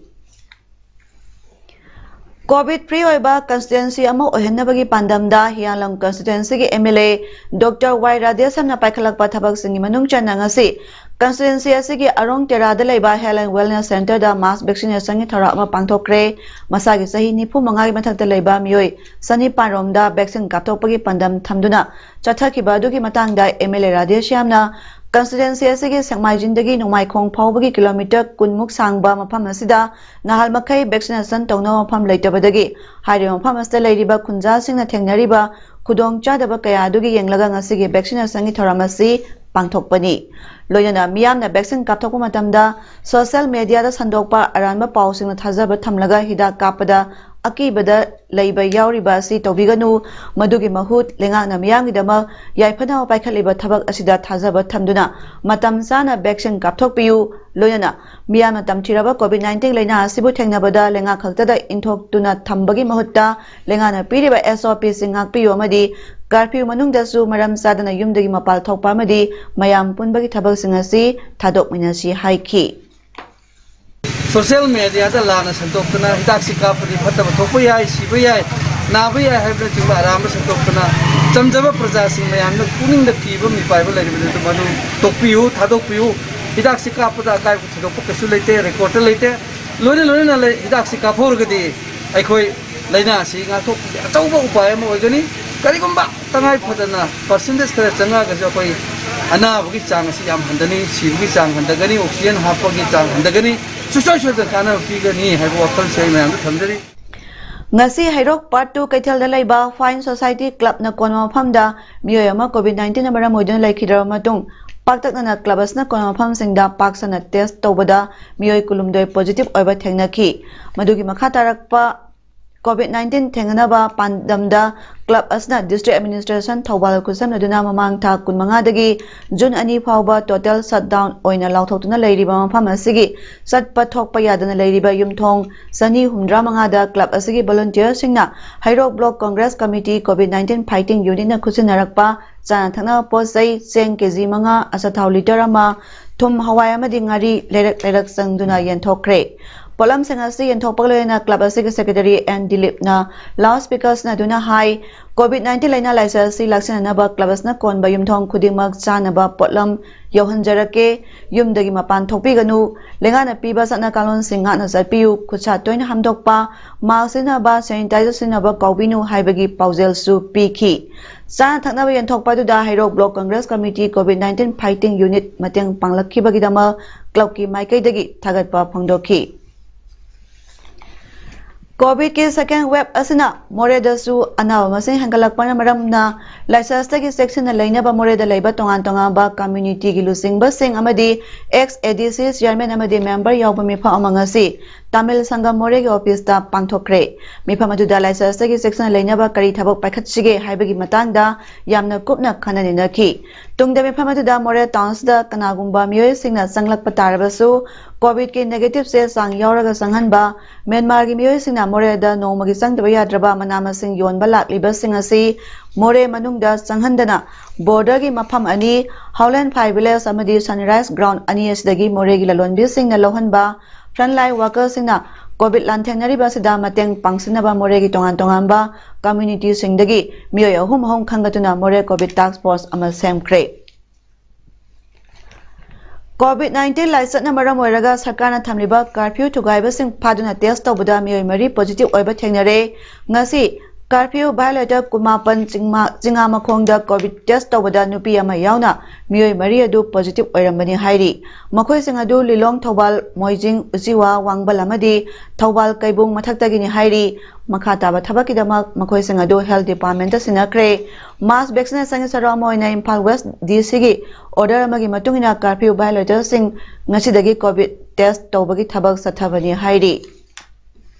COVID free ꯑꯣꯏꯕ constituency ꯑꯃ ꯑꯣꯏꯍꯟꯅꯕꯒꯤ ꯄꯥꯟꯗꯝꯗ ꯍꯤꯌꯥꯡꯂꯝ constituencyꯒꯤ M L A Doctor Y Radheshyamꯅ ꯄꯥꯏꯈꯠꯂꯛꯄ ꯊꯕꯛꯁꯤꯡꯒꯤ ꯃꯅꯨꯡ ꯆꯟꯅ ꯉꯁꯤ constituency ꯑꯁꯤꯒꯤ ꯑꯔꯣꯡ ꯇꯦꯔꯥꯗ ꯂꯩꯕ Health and Wellness Centreꯗ mass vaccinationꯒꯤ ꯊꯧꯔꯝ ꯑꯃ ꯄꯥꯡꯊꯣꯛꯈ꯭ꯔꯦ꯫ ꯃꯁꯥꯒꯤ ꯆꯍꯤ ꯅꯤꯐꯨ ꯃꯉꯥꯒꯤ ꯃꯊꯛꯇ ꯂꯩꯕ ꯃꯤꯑꯣꯏ ꯆꯅꯤꯄꯥꯟ ꯔꯣꯝꯗ vaccine ꯀꯥꯞꯊꯣꯛꯄꯒꯤ ꯄꯥꯟꯗꯝ ꯊꯝꯗꯨꯅ ꯆꯠꯊꯈꯤꯕ ꯑꯗꯨꯒꯤ ꯃꯇꯥꯡꯗ M L A ꯔꯥꯙꯦꯁ꯭ꯌꯥꯝꯅ constituency ꯑꯁꯤꯒꯤ ꯁꯦꯛꯃꯥꯏꯖꯤꯡꯗꯒꯤ ꯅꯣꯡꯃꯥꯏꯈꯣꯡ ꯐꯥꯎꯕꯒꯤ kilometre ꯀꯨꯟꯃꯨꯛ ꯁꯥꯡꯕ ꯃꯐꯝ ꯑꯁꯤꯗ ꯅꯍꯥꯜ ꯃꯈꯩ vaccination ꯇꯧꯅꯕ ꯃꯐꯝ ꯂꯩꯇꯕꯗꯒꯤ ꯍꯥꯏꯔꯤꯕ ꯃꯐꯝ ꯑꯁꯤꯗ ꯂꯩꯔꯤꯕ ꯈꯨꯟꯖꯥꯁꯤꯡꯅ ꯊꯦꯡꯅꯔꯤꯕ ꯈꯨꯗꯣꯡꯆꯥꯗꯕ ꯀꯌꯥ ꯑꯗꯨꯒꯤ ꯌꯦꯡꯂꯒ ꯉꯁꯤꯒꯤ vaccinationꯒꯤ ꯊꯧꯔꯝ ꯑꯁꯤ ꯄꯥꯡꯊꯣꯛꯄꯅꯤ꯫ ꯂꯣꯏꯅꯅ ꯃꯤꯌꯥꯝꯅ vaccine ꯀꯥꯞꯊꯣꯛꯄ ꯃꯇꯝꯗ social mediaꯗ ꯁꯟꯗꯣꯛꯄ ꯑꯔꯥꯟꯕ ꯄꯥꯎꯁꯤꯡꯅ ꯊꯥꯖꯕ ꯊꯝꯂꯒ ꯍꯤꯗꯥꯛ ꯀꯥꯞꯄꯗ ꯑꯀꯤꯕꯗ ꯂꯩꯕ ꯌꯥꯎꯔꯤꯕ ꯑꯁꯤ ꯇꯧꯕꯤꯒꯅꯨ꯫ ꯃꯗꯨꯒꯤ ꯃꯍꯨꯠ ꯂꯩꯉꯥꯛꯅ ꯃꯤꯌꯥꯝꯒꯤꯗꯃꯛ ꯌꯥꯏꯐꯅꯕ ꯄꯥꯏꯈꯠꯂꯤꯕ ꯊꯕꯛ ꯑꯁꯤꯗ ꯊꯥꯖꯕ ꯊꯝꯗꯨꯅ ꯃꯇꯝ ꯆꯥꯅ vaccine ꯀꯥꯞꯊꯣꯛꯄꯤꯌꯨ꯫ ꯂꯣꯏꯅꯅ ꯃꯤꯌꯥꯝꯅ ꯇꯝꯊꯤꯔꯕ COVID nineteen ꯂꯥꯏꯅꯥ ꯑꯁꯤꯕꯨ ꯊꯦꯡꯅꯕꯗ ꯂꯩꯉꯥꯛ ꯈꯛꯇꯗ ꯏꯟꯊꯣꯛꯇꯨꯅ ꯊꯝꯕꯒꯤ ꯃꯍꯨꯠꯇ ꯂꯩꯉꯥꯛꯅ ꯄꯤꯔꯤꯕ SOPꯁꯤꯡ ꯉꯥꯛꯄꯤꯌꯨ ꯑꯃꯗꯤ curfew ꯃꯅꯨꯡꯗꯁꯨ ꯃꯔꯝ ꯆꯥꯗꯅ ꯌꯨꯝꯗꯒꯤ ꯃꯄꯥꯜ ꯊꯣꯛꯄ ꯑꯃꯗꯤ ꯃꯌꯥꯝ ꯄꯨꯟꯕꯒꯤ ꯊꯕꯛꯁꯤꯡ ꯑꯁꯤ ꯊꯥꯗꯣꯛꯃꯤꯟꯅꯁꯤ ꯍꯥꯏꯈꯤ꯫ Social mediaꯗ ꯂꯥꯟꯅ ꯁꯟꯗꯣꯛꯇꯨꯅ ꯍꯤꯗꯥꯛꯁꯤ ꯀꯥꯞꯄꯗꯤ ꯐꯠꯇꯕ ꯊꯣꯛꯄ ꯌꯥꯏ, ꯁꯤꯕ ꯌꯥꯏ, ꯅꯥꯕ ꯌꯥꯏ ꯍꯥꯏꯕꯅꯆꯤꯡꯕ ꯑꯔꯥꯟꯕ ꯁꯟꯗꯣꯛꯇꯨꯅ ꯆꯝꯖꯕ ꯄ꯭ꯔꯖꯥꯁꯤꯡ ꯃꯌꯥꯝꯅ ꯄꯨꯛꯅꯤꯡꯗ ꯀꯤꯕ ꯃꯤꯄꯥꯏꯕ ꯂꯩꯔꯤꯕꯗꯨ ꯃꯗꯨ ꯇꯣꯛꯄꯤꯌꯨ, ꯊꯥꯗꯣꯛꯄꯤꯌꯨ꯫ ꯍꯤꯗꯥꯛꯁꯤ ꯀꯥꯞꯄꯗ ꯑꯀꯥꯏꯕ ꯊꯣꯏꯗꯣꯛꯄ ꯀꯩꯁꯨ ꯂꯩꯇꯦ, recordꯇ ꯂꯩꯇꯦ꯫ ꯂꯣꯏꯅ ꯂꯣꯏꯅꯅ ꯂꯩ-, ꯍꯤꯗꯥꯛꯁꯤ ꯀꯥꯞꯍꯧꯔꯒꯗꯤ ꯑꯩꯈꯣꯏ ꯂꯥꯏꯅꯥ ꯑꯁꯤ ꯉꯥꯛꯊꯣꯛꯄꯒꯤ ꯑꯆꯧꯕ ꯎꯄꯥꯏ ꯑꯃ ꯑꯣꯏꯒꯅꯤ꯫ ꯀꯔꯤꯒꯨꯝꯕ ꯇꯉꯥꯏ ꯐꯗꯅ percentage ꯈꯔ ꯆꯪꯉꯛꯑꯒꯁꯨ ꯑꯩꯈꯣꯏ ꯑꯅꯥꯕꯒꯤ ꯆꯥꯡ ꯑꯁꯤ ꯌꯥꯝ ꯍꯟꯊꯅꯤ, ꯁꯤꯕꯒꯤ ꯆꯥꯡ ꯍꯟꯊꯒꯅꯤ, oxygen ꯍꯥꯞꯄꯒꯤ ꯆꯥꯡ ꯍꯟꯊꯒꯅꯤ, ꯁꯨꯡꯁꯣꯏ ꯁꯣꯏꯗꯅ ꯀꯥꯟꯅꯕ ꯄꯤꯒꯅꯤ ꯍꯥꯏꯕ ꯋꯥꯈꯜꯁꯦ ꯑꯩ ꯃꯌꯥꯝꯗ ꯊꯝꯖꯔꯤ꯫ ꯉꯁꯤ ꯍꯩꯔꯣꯛ Part two ꯀꯩꯊꯦꯜꯗ ꯂꯩꯕ Fine Society Clubꯅ ꯀꯣꯟꯕ ꯃꯐꯝꯗ ꯃꯤꯑꯣꯏ ꯑꯃ COVID nineteenꯅ ꯃꯔꯝ ꯑꯣꯏꯗꯨꯅ ꯂꯩꯈꯤꯗ꯭ꯔꯕ ꯃꯇꯨꯡ ꯄꯥꯛꯇꯛꯅꯅ club ꯑꯁꯤꯅ ꯀꯣꯟꯕ ꯃꯐꯝꯁꯤꯡꯗ ꯄꯥꯛ ꯁꯟꯅ test ꯇꯧꯕꯗ ꯃꯤꯑꯣꯏ ꯀꯨꯟꯍꯨꯝꯗꯣꯏ positive ꯑꯣꯏꯕ ꯊꯦꯡꯅꯈꯤ꯫ ꯃꯗꯨꯒꯤ ꯃꯈꯥ ꯇꯥꯔꯛꯄ COVID nineteen ꯊꯦꯡꯅꯅꯕ ꯄꯥꯟꯗꯝꯗ club ꯑꯁꯤꯅ district administration ꯊꯧꯕꯥꯜ ꯈꯨꯠꯁꯝꯅꯗꯨꯅ ꯃꯃꯥꯡ ꯊꯥ ꯀꯨꯟꯃꯉꯥꯗꯒꯤ June ꯑꯅꯤ ꯐꯥꯎꯕ total shutdown ꯑꯣꯏꯅ ꯂꯥꯎꯊꯣꯛꯇꯨꯅ ꯂꯩꯔꯤꯕ ꯃꯐꯝ ꯑꯁꯤꯒꯤ ꯆꯠꯄ ꯊꯣꯛꯄ ꯌꯥꯗꯅ ꯂꯩꯔꯤꯕ ꯌꯨꯝꯊꯣꯡ ꯆꯅꯤ ꯍꯨꯝꯗ꯭ꯔꯥ ꯃꯉꯥꯗ club ꯑꯁꯤꯒꯤ volunteerꯁꯤꯡꯅ ꯍꯩꯔꯣꯛ Block Congress Committee COVID nineteen fighting unitꯅ ꯈꯨꯠꯁꯤꯟꯅꯔꯛꯄ ꯆꯥꯅ ꯊꯛꯅꯕ ꯄꯣꯠ ꯆꯩ ꯆꯦꯡ ꯀꯦꯖꯤ ꯃꯉꯥ, ꯑꯆꯥꯊꯥꯎ litre ꯑꯃ, ꯊꯨꯝ, ꯍꯋꯥꯏ ꯑꯃꯗꯤ ꯉꯥꯔꯤ ꯂꯩꯔꯛ ꯂꯩꯔꯛ ꯆꯪꯗꯨꯅ ꯌꯦꯟꯊꯣꯛꯈ꯭ꯔꯦ꯫ ꯄꯣꯠꯂꯝꯁꯤꯡ ꯑꯁꯤ ꯌꯦꯟꯊꯣꯛꯄꯒ ꯂꯣꯏꯅꯅ club ꯑꯁꯤꯒꯤ secretary ꯑꯦꯟ ꯗꯤꯂꯤꯞꯅ loudspeaker ꯁꯤꯟꯅꯗꯨꯅ ꯍꯥꯏ, COVID nineteen ꯂꯥꯏꯅꯥ ꯂꯥꯏꯆꯠ ꯑꯁꯤ ꯂꯥꯛꯁꯤꯟꯅꯅꯕ club ꯑꯁꯤꯅ ꯀꯣꯟꯕ ꯌꯨꯝꯊꯣꯡ ꯈꯨꯗꯤꯡꯃꯛ ꯆꯥꯅꯕ ꯄꯣꯠꯂꯝ ꯌꯧꯍꯟꯖꯔꯛꯀꯦ꯫ ꯌꯨꯝꯗꯒꯤ ꯃꯄꯥꯟ ꯊꯣꯛꯄꯤꯒꯅꯨ꯫ ꯂꯩꯉꯥꯛꯅ ꯄꯤꯕ ꯆꯠꯅ ꯀꯥꯡꯂꯣꯟꯁꯤꯡ ꯉꯥꯛꯅ ꯆꯠꯄꯤꯌꯨ꯫ ꯈꯨꯠꯁꯥ ꯇꯣꯏꯅ ꯍꯥꯝꯗꯣꯛꯄ, mask ꯁꯤꯖꯤꯟꯅꯕ, sanitizer ꯁꯤꯖꯤꯟꯅꯕ ꯀꯥꯎꯕꯤꯅꯨ ꯍꯥꯏꯕꯒꯤ ꯄꯥꯎꯖꯦꯜꯁꯨ ꯄꯤꯈꯤ꯫ ꯆꯥꯅ ꯊꯛꯅꯕ ꯌꯦꯟꯊꯣꯛꯄ ꯑꯗꯨꯗ ꯍꯩꯔꯣꯛ Block Congress Committee COVID nineteen fighting unit ꯃꯇꯦꯡ ꯄꯥꯡꯂꯛꯈꯤꯕꯒꯤꯗꯃꯛ clubꯀꯤ ꯃꯥꯏꯀꯩꯗꯒꯤ ꯊꯥꯒꯠꯄ ꯐꯣꯡꯗꯣꯛꯈꯤ꯫ COVIDꯀꯤ second wave ꯑꯁꯤꯅ ꯃꯣꯔꯦꯗꯁꯨ ꯑꯅꯥꯕ ꯃꯁꯤꯡ ꯍꯦꯟꯒꯠꯂꯛꯄꯅ ꯃꯔꯝꯅ ꯂꯥꯏꯆꯠꯇꯒꯤ ꯆꯦꯛꯁꯤꯟꯅ ꯂꯩꯅꯕ ꯃꯣꯔꯦꯗ ꯂꯩꯕ ꯇꯣꯉꯥꯟ ꯇꯣꯉꯥꯟꯕ communityꯒꯤ ꯂꯨꯆꯤꯡꯕꯁꯤꯡ ꯑꯃꯗꯤ ex ADC chairman ꯑꯃꯗꯤ member ꯌꯥꯎꯕ ꯃꯤꯐꯝ ꯑꯃ ꯉꯁꯤ ꯇꯥꯃꯤꯜ ꯁꯪꯒꯝ ꯃꯣꯔꯦꯒꯤ officeꯇ ꯄꯥꯡꯊꯣꯛꯈ꯭ꯔꯦ꯫ ꯃꯤꯐꯝ ꯑꯗꯨꯗ ꯂꯥꯏꯆꯠꯇꯒꯤ ꯆꯦꯛꯁꯤꯟꯅ ꯂꯩꯅꯕ ꯀꯔꯤ ꯊꯕꯛ ꯄꯥꯏꯈꯠꯁꯤꯒꯦ ꯍꯥꯏꯕꯒꯤ ꯃꯇꯥꯡꯗ ꯌꯥꯝꯅ ꯀꯨꯞꯅ ꯈꯟꯅ ꯅꯩꯅꯈꯤ꯫ ꯇꯨꯡꯗ ꯃꯤꯐꯝ ꯑꯗꯨꯗ ꯃꯣꯔꯦ townꯁꯤꯗ ꯀꯅꯥꯒꯨꯝꯕ ꯃꯤꯑꯣꯏꯁꯤꯡꯅ ꯆꯪꯂꯛꯄ ꯇꯥꯔꯕꯁꯨ COVIDꯀꯤ negative ꯆꯦ ꯆꯥꯡ ꯌꯥꯎꯔꯒ ꯆꯪꯍꯟꯕ, ꯃ꯭ꯌꯥꯟꯃꯥꯔꯒꯤ ꯃꯤꯑꯣꯏꯁꯤꯡꯅ ꯃꯣꯔꯦꯗ ꯅꯣꯡꯃꯒꯤ ꯆꯪꯗꯕ ꯌꯥꯗ꯭ꯔꯕ ꯃꯅꯥ ꯃꯁꯤꯡ ꯌꯣꯟꯕ ꯂꯥꯛꯂꯤꯕꯁꯤꯡ ꯑꯁꯤ ꯃꯣꯔꯦ ꯃꯅꯨꯡꯗ ꯆꯪꯍꯟꯗꯅ borderꯒꯤ ꯃꯐꯝ ꯑꯅꯤ, Howland Phai Village ꯑꯃꯗꯤ Sunrise Ground ꯑꯅꯤ ꯑꯁꯤꯗꯒꯤ ꯃꯣꯔꯦꯒꯤ ꯂꯂꯣꯟꯕꯤꯁꯤꯡꯅ ꯂꯧꯍꯟꯕ, frontline workerꯁꯤꯡꯅ COVID ꯂꯥꯟꯊꯦꯡꯅꯔꯤꯕ ꯑꯁꯤꯗ ꯃꯇꯦꯡ ꯄꯥꯡꯁꯤꯟꯅꯕ ꯃꯣꯔꯦꯒꯤ ꯇꯣꯉꯥꯟ ꯇꯣꯉꯥꯟꯕ communityꯁꯤꯡꯗꯒꯤ ꯃꯤꯑꯣꯏ ꯑꯍꯨꯝ ꯑꯍꯨꯝ ꯈꯟꯒꯠꯇꯨꯅ ꯃꯣꯔꯦ COVID task force ꯑꯃ ꯁꯦꯝꯈ꯭ꯔꯦ꯫ COVID nineteen ꯂꯥꯏꯆꯠꯅ ꯃꯔꯝ ꯑꯣꯏꯔꯒ ꯁꯔꯀꯥꯔꯅ ꯊꯝꯂꯤꯕ curfew ꯊꯨꯒꯥꯏꯕꯁꯤꯡ ꯐꯥꯗꯨꯅ test ꯇꯧꯕꯗ ꯃꯤꯑꯣꯏ ꯃꯔꯤ positive ꯑꯣꯏꯕ ꯊꯦꯡꯅꯔꯦ꯫ ꯉꯁꯤ curfew violator ꯀꯨꯟꯃꯥꯄꯟ ꯆꯤꯡꯃꯥ-, ꯆꯤꯉꯥꯃꯈꯣꯡꯗ COVID test ꯇꯧꯕꯗ ꯅꯨꯄꯤ ꯑꯃ ꯌꯥꯎꯅ ꯃꯤꯑꯣꯏ ꯃꯔꯤ ꯑꯗꯨ positive ꯑꯣꯏꯔꯝꯕꯅꯤ ꯍꯥꯏꯔꯤ꯫ ꯃꯈꯣꯏꯁꯤꯡ ꯑꯗꯨ ꯂꯤꯂꯣꯡ, ꯊꯧꯕꯥꯜ, ꯃꯣꯏꯖꯤꯡ, ꯎꯆꯤꯋꯥ, ꯋꯥꯡꯕꯜ ꯑꯃꯗꯤ ꯊꯧꯕꯥꯜ ꯀꯩꯕꯨꯡ ꯃꯊꯛꯇꯒꯤꯅꯤ ꯍꯥꯏꯔꯤ꯫ ꯃꯈꯥ ꯇꯥꯕ ꯊꯕꯛꯀꯤꯗꯃꯛ ꯃꯈꯣꯏꯁꯤꯡ ꯑꯗꯨ health departmentꯇ ꯁꯤꯟꯅꯈ꯭ꯔꯦ꯫ Mass vaccinationꯒꯤ ꯁꯔꯨꯛ ꯑꯃ ꯑꯣꯏꯅ ꯏꯝꯐꯥꯜ West DCꯒꯤ order ꯑꯃꯒꯤ ꯃꯇꯨꯡ ꯏꯟꯅ curfew violatorꯁꯤꯡ ꯉꯁꯤꯗꯒꯤ COVID test ꯇꯧꯕꯒꯤ ꯊꯕꯛ ꯆꯠꯊꯕꯅꯤ ꯍꯥꯏꯔꯤ꯫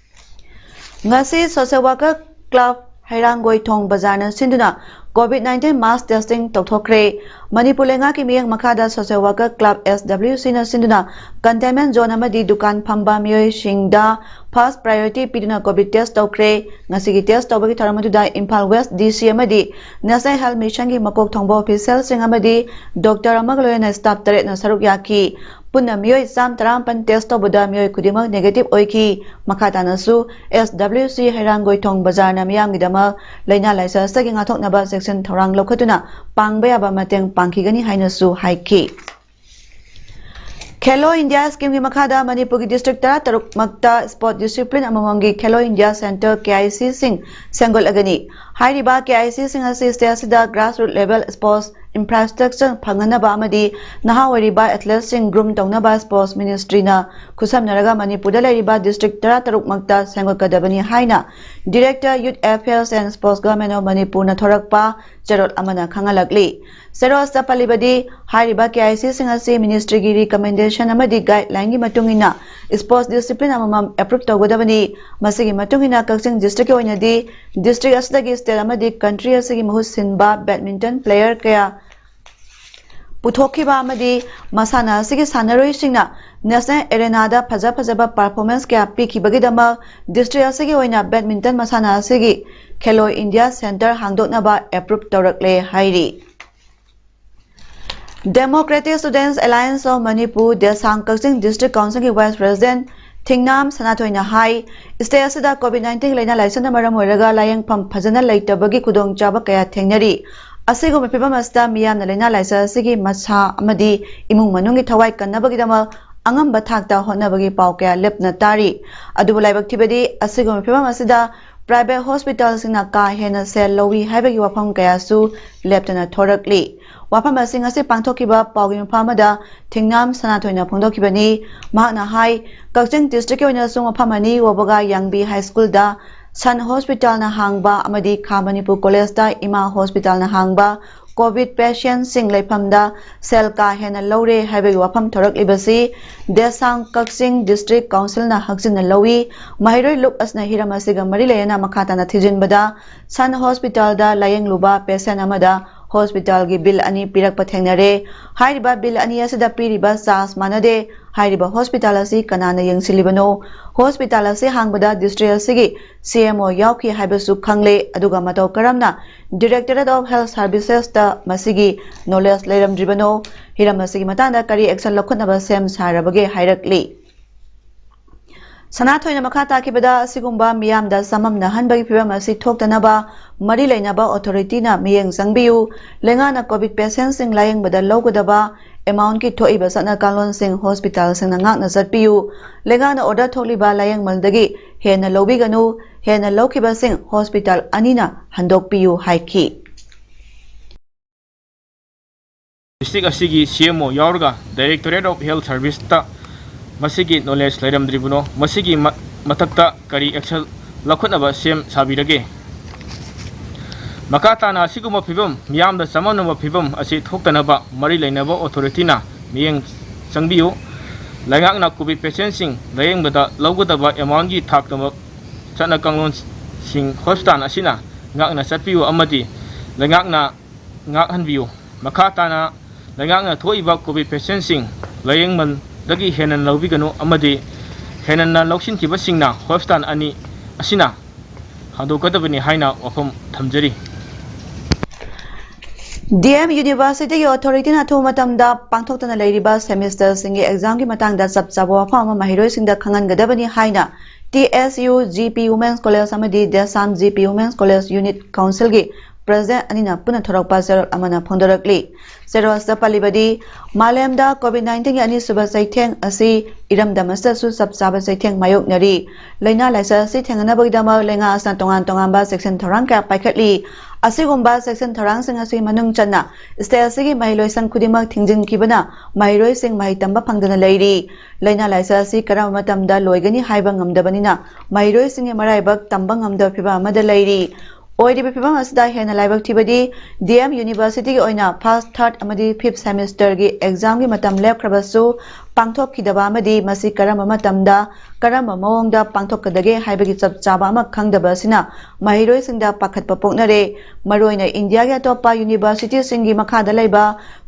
ꯉꯁꯤ Social Worker Club ꯍꯩꯔꯥꯡꯒꯣꯏꯊꯣꯡ ꯕꯖꯥꯔꯅ ꯁꯤꯟꯗꯨꯅ COVID nineteen mass testing ꯇꯧꯊꯣꯛꯈ꯭ꯔꯦ꯫ Manipur ꯂꯩꯉꯥꯛꯀꯤ ꯃꯤꯠꯌꯦꯡ ꯃꯈꯥꯗ Social Worker Club S W C ꯅ ꯁꯤꯟꯗꯨꯅ containment zone ꯑꯃꯗꯤ ꯗꯨꯀꯥꯟ ꯐꯝꯕ ꯃꯤꯑꯣꯏꯁꯤꯡꯗ first priority ꯄꯤꯗꯨꯅ COVID test ꯇꯧꯈ꯭ꯔꯦ꯫ ꯉꯁꯤꯒꯤ test ꯇꯧꯕꯒꯤ ꯊꯧꯔꯝ ꯑꯗꯨꯗ ꯏꯝꯐꯥꯜ West D C ꯑꯃꯗꯤ National Health Mission ꯒꯤ ꯃꯀꯣꯛ ꯊꯣꯡꯕ official ꯁꯤꯡ ꯑꯃꯗꯤ doctor ꯑꯃꯒ ꯂꯣꯏꯅꯅ staff ꯇꯔꯦꯠꯅ ꯁꯔꯨꯛ ꯌꯥꯈꯤ꯫ ꯄꯨꯟꯅ ꯃꯤꯑꯣꯏ ꯆꯥꯝꯃ ꯇꯔꯥꯃꯥꯄꯟ test ꯇꯧꯕꯗ ꯃꯤꯑꯣꯏ ꯈꯨꯗꯤꯡꯃꯛ negative ꯑꯣꯏꯈꯤ꯫ ꯃꯈꯥ ꯇꯥꯅꯁꯨ S W C ꯍꯩꯔꯥꯡꯒꯣꯏꯊꯣꯡ ꯕꯖꯥꯔꯅ ꯃꯤꯌꯥꯝꯒꯤꯗꯃꯛ ꯂꯥꯏꯅꯥ ꯂꯥꯏꯆꯠ ꯑꯁꯤꯗꯒꯤ ꯉꯥꯛꯊꯣꯛꯅꯕ ꯆꯦꯛꯁꯤꯟ ꯊꯧꯔꯥꯡ ꯂꯧꯈꯠꯇꯨꯅ ꯄꯥꯡꯕ ꯌꯥꯕ ꯃꯇꯦꯡ ꯄꯥꯡꯈꯤꯒꯅꯤ ꯍꯥꯏꯅꯁꯨ ꯍꯥꯏꯈꯤ꯫ Khelo India scheme ꯒꯤ ꯃꯈꯥꯗ ꯃꯅꯤꯄꯨꯔꯒꯤ district ꯇꯔꯥꯇꯔꯨꯛ ꯃꯛꯇ sport discipline ꯑꯃꯃꯝꯒꯤ Khelo India Center K I C ꯁꯤꯡ ꯁꯦꯝꯒꯠꯂꯒꯅꯤ꯫ ꯍꯥꯏꯔꯤꯕ K I C ꯁꯤꯡ ꯑꯁꯤ state ꯑꯁꯤꯗ grassroots level sports infrastructure ꯐꯪꯍꯟꯅꯕ ꯑꯃꯗꯤ ꯅꯍꯥ ꯑꯣꯏꯔꯤꯕ athletes ꯁꯤꯡ groom ꯇꯧꯅꯕ sports ministry ꯅ ꯈꯨꯠꯁꯝꯅꯔꯒ ꯃꯅꯤꯄꯨꯔꯗ ꯂꯩꯔꯤꯕ district ꯇꯔꯥꯇꯔꯨꯛ ꯃꯛꯇ ꯁꯦꯝꯒꯠꯀꯗꯕꯅꯤ ꯍꯥꯏꯅ Director Youth Affairs and Sports Government of Manipur ꯅ ꯊꯣꯔꯛꯄ ꯆꯦꯔꯣꯜ ꯑꯃꯅ ꯈꯪꯍꯜꯂꯛꯂꯤ꯫ ꯆꯦꯔꯣꯜ ꯑꯁꯤꯗ ꯄꯜꯂꯤꯕꯗꯤ, ꯍꯥꯏꯔꯤꯕ K I C ꯁꯤꯡ ꯑꯁꯤ ministry ꯒꯤ recommendation ꯑꯃꯗꯤ guideline ꯒꯤ ꯃꯇꯨꯡ ꯏꯟꯅ sports discipline ꯑꯃꯃꯝ approve ꯇꯧꯒꯗꯕꯅꯤ꯫ ꯃꯁꯤꯒꯤ ꯃꯇꯨꯡ ꯏꯟꯅ ꯀꯛꯆꯤꯡ district ꯀꯤ ꯑꯣꯏꯅꯗꯤ district ꯑꯁꯤꯗꯒꯤ state ꯑꯃꯗꯤ country ꯑꯁꯤꯒꯤ ꯃꯍꯨꯠ ꯁꯤꯟꯕ badminton player ꯀꯌꯥ ꯄꯨꯊꯣꯛꯈꯤꯕ ꯑꯃꯗꯤ ꯃꯁꯥꯟꯅ ꯑꯁꯤꯒꯤ ꯁꯥꯟꯅꯔꯣꯏꯁꯤꯡꯅ national arena ꯗ ꯐꯖ ꯐꯖꯕ performance ꯀꯌꯥ ꯄꯤꯈꯤꯕꯒꯤꯗꯃꯛ district ꯑꯁꯤꯒꯤ ꯑꯣꯏꯅ badminton ꯃꯁꯥꯟꯅ ꯑꯁꯤꯒꯤ Khelo India Center ꯍꯥꯡꯗꯣꯛꯅꯕ approve ꯇꯧꯔꯛꯂꯦ ꯍꯥꯏꯔꯤ꯫ Democratic Students Alliance of Manipur, ꯗꯦꯁꯥꯡ Kakching District Council ꯒꯤ Vice President ꯊꯤꯡꯅꯥꯝ ꯁꯅꯥꯊꯣꯏꯅ ꯍꯥꯏ, state ꯑꯁꯤꯗ COVID nineteen ꯒꯤ ꯂꯥꯏꯅꯥ ꯂꯥꯏꯆꯠꯅ ꯃꯔꯝ ꯑꯣꯏꯔꯒ ꯂꯥꯌꯦꯡꯐꯝ ꯐꯖꯅ ꯂꯩꯇꯕꯒꯤ ꯈꯨꯗꯣꯡꯆꯥꯕ ꯀꯌꯥ ꯊꯦꯡꯅꯔꯤ꯫ ꯑꯁꯤꯒꯨꯝꯕ ꯐꯤꯚꯝ ꯑꯁꯤꯗ ꯃꯤꯌꯥꯝꯅ ꯂꯥꯏꯅꯥ ꯂꯥꯏꯆꯠ ꯑꯁꯤꯒꯤ ꯃꯁꯥ ꯑꯃꯗꯤ ꯏꯃꯨꯡ ꯃꯅꯨꯡꯒꯤ ꯊꯋꯥꯏ ꯀꯟꯅꯕꯒꯤꯗꯃꯛ ꯑꯉꯝꯕ ꯊꯥꯛꯇ ꯍꯣꯠꯅꯕꯒꯤ ꯄꯥꯎ ꯀꯌꯥ ꯂꯦꯞꯇꯅ ꯇꯥꯔꯤ꯫ ꯑꯗꯨꯕꯨ ꯂꯥꯏꯕꯛ ꯊꯤꯕꯗꯤ, ꯑꯁꯤꯒꯨꯝꯕ ꯐꯤꯚꯝ ꯑꯁꯤꯗ private hospital ꯁꯤꯡꯅ ꯀꯥ ꯍꯦꯟꯅ ꯁꯦꯜ ꯂꯧꯏ ꯍꯥꯏꯕꯒꯤ ꯋꯥꯐꯝ ꯀꯌꯥꯁꯨ ꯂꯦꯞꯇꯅ ꯊꯣꯔꯛꯂꯤ꯫ ꯋꯥꯐꯝ ꯑꯁꯤ ꯉꯁꯤ ꯄꯥꯡꯊꯣꯛꯈꯤꯕ ꯄꯥꯎꯒꯤ ꯃꯐꯝ ꯑꯃꯗ ꯊꯤꯡꯅꯥꯝ ꯁꯅꯥꯊꯣꯏꯅ ꯐꯣꯡꯗꯣꯛꯈꯤꯕꯅꯤ꯫ ꯃꯍꯥꯛꯅ ꯍꯥꯏ, ꯀꯛꯆꯤꯡ district ꯀꯤ ꯑꯣꯏꯅꯁꯨ ꯃꯐꯝ ꯑꯅꯤ, ꯋꯥꯕꯒꯥ ꯌꯥꯡꯕꯤ High School ꯗ Sun Hospital ꯅ ꯍꯥꯡꯕ ꯑꯃꯗꯤ ꯈꯥ ꯃꯅꯤꯄꯨꯔ College ꯇ ꯏꯃꯥ Hospital ꯅ ꯍꯥꯡꯕ ꯀꯣꯚꯤꯗ ꯄꯦꯁꯦꯟꯠꯁꯤꯡ ꯂꯩꯐꯝꯗ ꯁꯦꯜ ꯀꯥ ꯍꯦꯟꯅ ꯂꯧꯔꯦ ꯍꯥꯏꯕꯒꯤ ꯋꯥꯐꯝ ꯊꯣꯔꯛꯂꯤꯕꯁꯤ ꯗꯦꯁꯥꯝ ꯀꯛꯆꯤꯡ ꯗꯤꯁꯇ꯭ꯔꯤꯛ ꯀꯥꯎꯟꯁꯤꯜꯅ ꯍꯛꯆꯤꯟꯅ ꯂꯧꯏ꯫ ꯃꯍꯩꯔꯣꯏ ꯂꯨꯞ ꯑꯁꯤꯅ ꯍꯤꯔꯝ ꯑꯁꯤꯒ ꯃꯔꯤ ꯂꯩꯅꯅ ꯃꯈꯥ ꯇꯥꯅ ꯊꯤꯖꯤꯟꯕꯗ ꯁꯟ ꯍꯣꯁꯄꯤꯇꯥꯜꯗ ꯂꯥꯌꯦꯡꯂꯨꯕ ꯄꯦꯁꯦꯟꯠ ꯑꯃꯗ ꯍꯣꯁꯄꯤꯇꯥꯜꯒꯤ ꯕꯤꯜ ꯑꯅꯤ ꯄꯤꯔꯛꯄ ꯊꯦꯡꯅꯔꯦ꯫ ꯍꯥꯏꯔꯤꯕ ꯕꯤꯜ ꯑꯅꯤ ꯑꯁꯤꯗ ꯄꯤꯔꯤꯕ ꯆꯥꯔꯖ ꯃꯥꯟꯅꯗꯦ꯫ ꯍꯥꯏꯔꯤꯕ ꯍꯣꯁꯄꯤꯇꯥꯜ ꯑꯁꯤ ꯀꯅꯥꯅ ꯌꯦꯡꯁꯤꯜꯂꯤꯕꯅꯣ? ꯍꯣꯁꯄꯤꯇꯥꯜ ꯑꯁꯤ ꯍꯥꯡꯕꯗ ꯗꯤꯁꯇ꯭ꯔꯤꯛ ꯑꯁꯤꯒꯤ ꯁꯤ ꯑꯦꯝ ꯑꯣ ꯌꯥꯎꯈꯤ ꯍꯥꯏꯕꯁꯨ ꯈꯪꯂꯦ꯫ ꯑꯗꯨꯒ ꯃꯇꯧ ꯀꯔꯝꯅ Directorate of Health Servicesꯇ ꯃꯁꯤꯒꯤ ꯅꯣꯂꯦꯖ ꯂꯩꯔꯝꯗ꯭ꯔꯤꯕꯅꯣ? ꯍꯤꯔꯝ ꯑꯁꯤꯒꯤ ꯃꯇꯥꯡꯗ ꯀꯔꯤ ꯑꯦꯛꯁꯟ ꯂꯧꯈꯠꯅꯕ ꯁꯦꯝ ꯁꯥꯔꯕꯒꯦ ꯍꯥꯏꯔꯛꯂꯤ꯫ ꯁꯅꯥꯊꯣꯏꯅ ꯃꯈꯥ ꯇꯥꯈꯤꯕꯗ, ꯑꯁꯤꯒꯨꯝꯕ ꯃꯤꯌꯥꯝꯗ ꯆꯃꯝꯅꯍꯟꯕꯒꯤ ꯐꯤꯚꯝ ꯑꯁꯤ ꯊꯣꯛꯇꯅꯕ ꯃꯔꯤ ꯂꯩꯅꯕ ꯑꯣꯊꯣꯔꯤꯇꯤꯅ ꯃꯤꯠꯌꯦꯡ ꯆꯪꯕꯤꯌꯨ꯫ ꯂꯩꯉꯥꯛꯅ ꯀꯣꯚꯤꯗ ꯄꯦꯁꯦꯟꯠꯁꯤꯡ ꯂꯥꯌꯦꯡꯕꯗ ꯂꯧꯒꯗꯕ ꯑꯦꯃꯥꯎꯟꯠꯀꯤ ꯊꯣꯛꯏꯕ ꯆꯠꯅ ꯀꯥꯡꯂꯣꯟꯁꯤꯡ ꯍꯣꯁꯄꯤꯇꯥꯜꯁꯤꯡꯅ ꯉꯥꯛꯅ ꯆꯠꯄꯤꯌꯨ꯫ ꯂꯩꯉꯥꯛꯅ ꯑꯣꯔꯗꯔ ꯊꯣꯛꯂꯤꯕ ꯂꯥꯌꯦꯡꯃꯜꯗꯒꯤ ꯍꯦꯟꯅ ꯂꯧꯕꯤꯒꯅꯨ꯫ ꯍꯦꯟꯅ ꯂꯧꯈꯤꯕꯁꯤꯡ ꯍꯣꯁꯄꯤꯇꯥꯜ ꯑꯅꯤꯅ ꯍꯟꯗꯣꯛꯄꯤꯌꯨ ꯍꯥꯏꯈꯤ꯫ ꯗꯤꯁꯇ꯭ꯔꯤꯛ ꯑꯁꯤꯒꯤ ꯁꯤ ꯑꯦꯝ ꯑꯣ ꯌꯥꯎꯔꯒ Directorate of Health Servicesꯇ ꯃꯁꯤꯒꯤ ꯅꯣꯂꯦꯖ ꯂꯩꯔꯝꯗ꯭ꯔꯤꯕꯅꯣ? ꯃꯁꯤꯒꯤ ꯃ-, ꯃꯊꯛꯇ ꯀꯔꯤ ꯑꯦꯛꯁꯟ ꯂꯧꯈꯠꯅꯕ ꯁꯦꯝ ꯁꯥꯕꯤꯔꯒꯦ? ꯃꯈꯥ ꯇꯥꯅ ꯑꯁꯤꯒꯨꯝꯕ ꯐꯤꯕꯝ, ꯃꯤꯌꯥꯝꯗ ꯆꯃꯝꯅꯕ ꯐꯤꯕꯝ ꯑꯁꯤ ꯊꯣꯛꯇꯅꯕ ꯃꯔꯤ ꯂꯩꯅꯕ ꯑꯣꯊꯣꯔꯤꯇꯤꯅ ꯃꯤꯠꯌꯦꯡ ꯆꯪꯕꯤꯌꯨ꯫ ꯂꯩꯉꯥꯛꯅ ꯀꯣꯚꯤꯗ ꯄꯦꯁꯦꯟꯠꯁꯤꯡ ꯂꯥꯌꯦꯡꯕꯗ ꯂꯧꯒꯗꯕ ꯑꯦꯃꯥꯎꯟꯠꯀꯤ ꯊꯥꯛꯇꯃꯛ ꯆꯠꯅ ꯀꯥꯡꯂꯣꯟꯁꯤꯡ ꯍꯣꯁꯄꯤꯇꯥꯜ ꯑꯁꯤꯅ ꯉꯥꯛꯅ ꯆꯠꯄꯤꯌꯨ ꯑꯃꯗꯤ ꯂꯩꯉꯥꯛꯅ ꯉꯥꯛꯍꯟꯕꯤꯌꯨ꯫ ꯃꯈꯥ ꯇꯥꯅ ꯂꯩꯉꯥꯛꯅ ꯊꯣꯛꯏꯕ ꯀꯣꯚꯤꯗ ꯄꯦꯁꯦꯟꯠꯁꯤꯡ ꯂꯥꯌꯦꯡꯃꯜꯗꯒꯤ ꯍꯦꯟꯅ ꯂꯧꯕꯤꯒꯅꯨ ꯑꯃꯗꯤ ꯍꯦꯟꯅ ꯂꯧꯁꯤꯟꯈꯤꯕꯁꯤꯡꯅ ꯍꯣꯁꯄꯤꯇꯥꯜ ꯑꯅꯤ ꯑꯁꯤꯅ ꯍꯥꯡꯗꯣꯛꯀꯗꯕꯅꯤ ꯍꯥꯏꯅ ꯋꯥꯐꯝ ꯊꯝꯖꯔꯤ꯫ ꯗꯤ ꯑꯦꯝ ꯌꯨꯅꯤꯚꯔꯁꯤꯇꯤꯒꯤ ꯑꯣꯊꯣꯔꯤꯇꯤꯅ ꯑꯊꯨꯕ ꯃꯇꯝꯗ ꯄꯥꯡꯊꯣꯛꯇꯅ ꯂꯩꯔꯤꯕ ꯁꯦꯃꯤꯁꯇꯔꯁꯤꯡꯒꯤ ꯑꯦꯛꯖꯥꯝꯒꯤ ꯃꯇꯥꯡꯗ ꯆꯞ ꯆꯥꯕ ꯋꯥꯐꯝ ꯑꯃ ꯃꯍꯩꯔꯣꯏꯁꯤꯡꯗ ꯈꯪꯍꯟꯒꯗꯕꯅꯤ ꯍꯥꯏꯅ T S U G P women's college ꯑꯃꯗꯤ Desam G P women's college unit ꯀꯥꯎꯟꯁꯤꯜꯒꯤ ꯄ꯭ꯔꯁꯤꯗꯦꯟꯠ ꯑꯅꯤꯅ ꯄꯨꯟꯅ ꯊꯣꯔꯛꯄ ꯆꯦꯔꯣꯜ ꯑꯃꯅ ꯐꯣꯡꯗꯣꯔꯛꯂꯤ꯫ ꯆꯦꯔꯣꯜ ꯑꯁꯤꯗ ꯄꯜꯂꯤꯕꯗꯤ, ꯃꯥꯂꯦꯝꯗ ꯀꯣꯚꯤꯗ ꯅꯥꯏꯟꯇꯤꯟꯒꯤ ꯑꯅꯤꯁꯨꯕ ꯆꯩꯊꯦꯡ ꯑꯁꯤ ꯏꯔꯝꯗꯝ ꯑꯁꯤꯗꯁꯨ ꯆꯞ ꯆꯥꯕ ꯆꯩꯊꯦꯡ ꯃꯥꯌꯣꯛꯅꯔꯤ꯫ ꯂꯥꯏꯅꯥ ꯂꯥꯏꯆꯠ ꯑꯁꯤ ꯊꯦꯡꯅꯅꯕꯒꯤꯗꯃꯛ ꯂꯩꯉꯥꯛ ꯑꯁꯤꯅ ꯇꯣꯉꯥꯟ ꯇꯣꯉꯥꯟꯕ ꯆꯦꯛꯁꯤꯟ ꯊꯧꯔꯥꯡ ꯀꯌꯥ ꯄꯥꯏꯈꯠꯂꯤ꯫ ꯑꯁꯤꯒꯨꯝꯕ ꯆꯦꯛꯁꯤꯟ ꯊꯧꯔꯥꯡꯁꯤꯡ ꯑꯁꯤ ꯃꯅꯨꯡ ꯆꯟꯅ ꯁ꯭ꯇꯦꯠ ꯑꯁꯤꯒꯤ ꯃꯍꯩꯂꯣꯏꯁꯪ ꯈꯨꯗꯤꯡꯃꯛ ꯊꯤꯡꯖꯤꯟꯈꯤꯕꯅ ꯃꯍꯩꯔꯣꯏꯁꯤꯡ ꯃꯍꯩ ꯇꯝꯕ ꯐꯪꯗꯅ ꯂꯩꯔꯤ꯫ ꯂꯥꯏꯅꯥ ꯂꯥꯏꯆꯠ ꯑꯁꯤ ꯀꯔꯝꯕ ꯃꯇꯝꯗ ꯂꯣꯏꯒꯅꯤ ꯍꯥꯏꯕ ꯉꯝꯗꯕꯅꯤꯅ ꯃꯍꯩꯔꯣꯏꯁꯤꯡꯒꯤ ꯃꯔꯥꯏꯕꯛ ꯇꯝꯕ ꯉꯝꯗꯕ ꯐꯤꯚꯝ ꯑꯃꯗ ꯂꯩꯔꯤ꯫ ꯑꯣꯏꯔꯤꯕ ꯐꯤꯕꯝ ꯑꯁꯤꯗ ꯍꯦꯟꯅ ꯂꯥꯏꯕꯛ ꯊꯤꯕꯗꯤ, ꯗꯤ ꯑꯦꯝ ꯌꯨꯅꯤꯚꯔꯁꯤꯇꯤꯒꯤ ꯑꯣꯏꯅ ꯐꯥꯔꯁ, ꯊꯥꯔꯠ ꯑꯃꯗꯤ ꯐꯤꯐ ꯁꯦꯃꯤꯁꯇꯔꯒꯤ ꯑꯦꯛꯖꯥꯝꯒꯤ ꯃꯇꯝ ꯂꯦꯞꯈ꯭ꯔꯕꯁꯨ ꯄꯥꯡꯊꯣꯛꯈꯤꯗꯕ ꯑꯃꯗꯤ ꯃꯁꯤ ꯀꯔꯝꯕ ꯃꯇꯝꯗ, ꯀꯔꯝꯕ ꯃꯑꯣꯡꯗ ꯄꯥꯡꯊꯣꯛꯀꯗꯒꯦ ꯍꯥꯏꯕꯒꯤ ꯆꯞ ꯆꯥꯕ ꯑꯃ ꯈꯪꯗꯕ ꯑꯁꯤꯅ ꯃꯍꯩꯔꯣꯏꯁꯤꯡꯗ ꯄꯥꯈꯠꯄ ꯄꯣꯛꯅꯔꯦ꯫ ꯃꯔꯨꯑꯣꯏꯅ ꯏꯟꯗꯤꯌꯥꯒꯤ ꯑꯇꯣꯞꯄ ꯌꯨꯅꯤꯚꯔꯁꯤꯇꯤꯁꯤꯡꯒꯤ ꯃꯈꯥꯗ ꯂꯩꯕ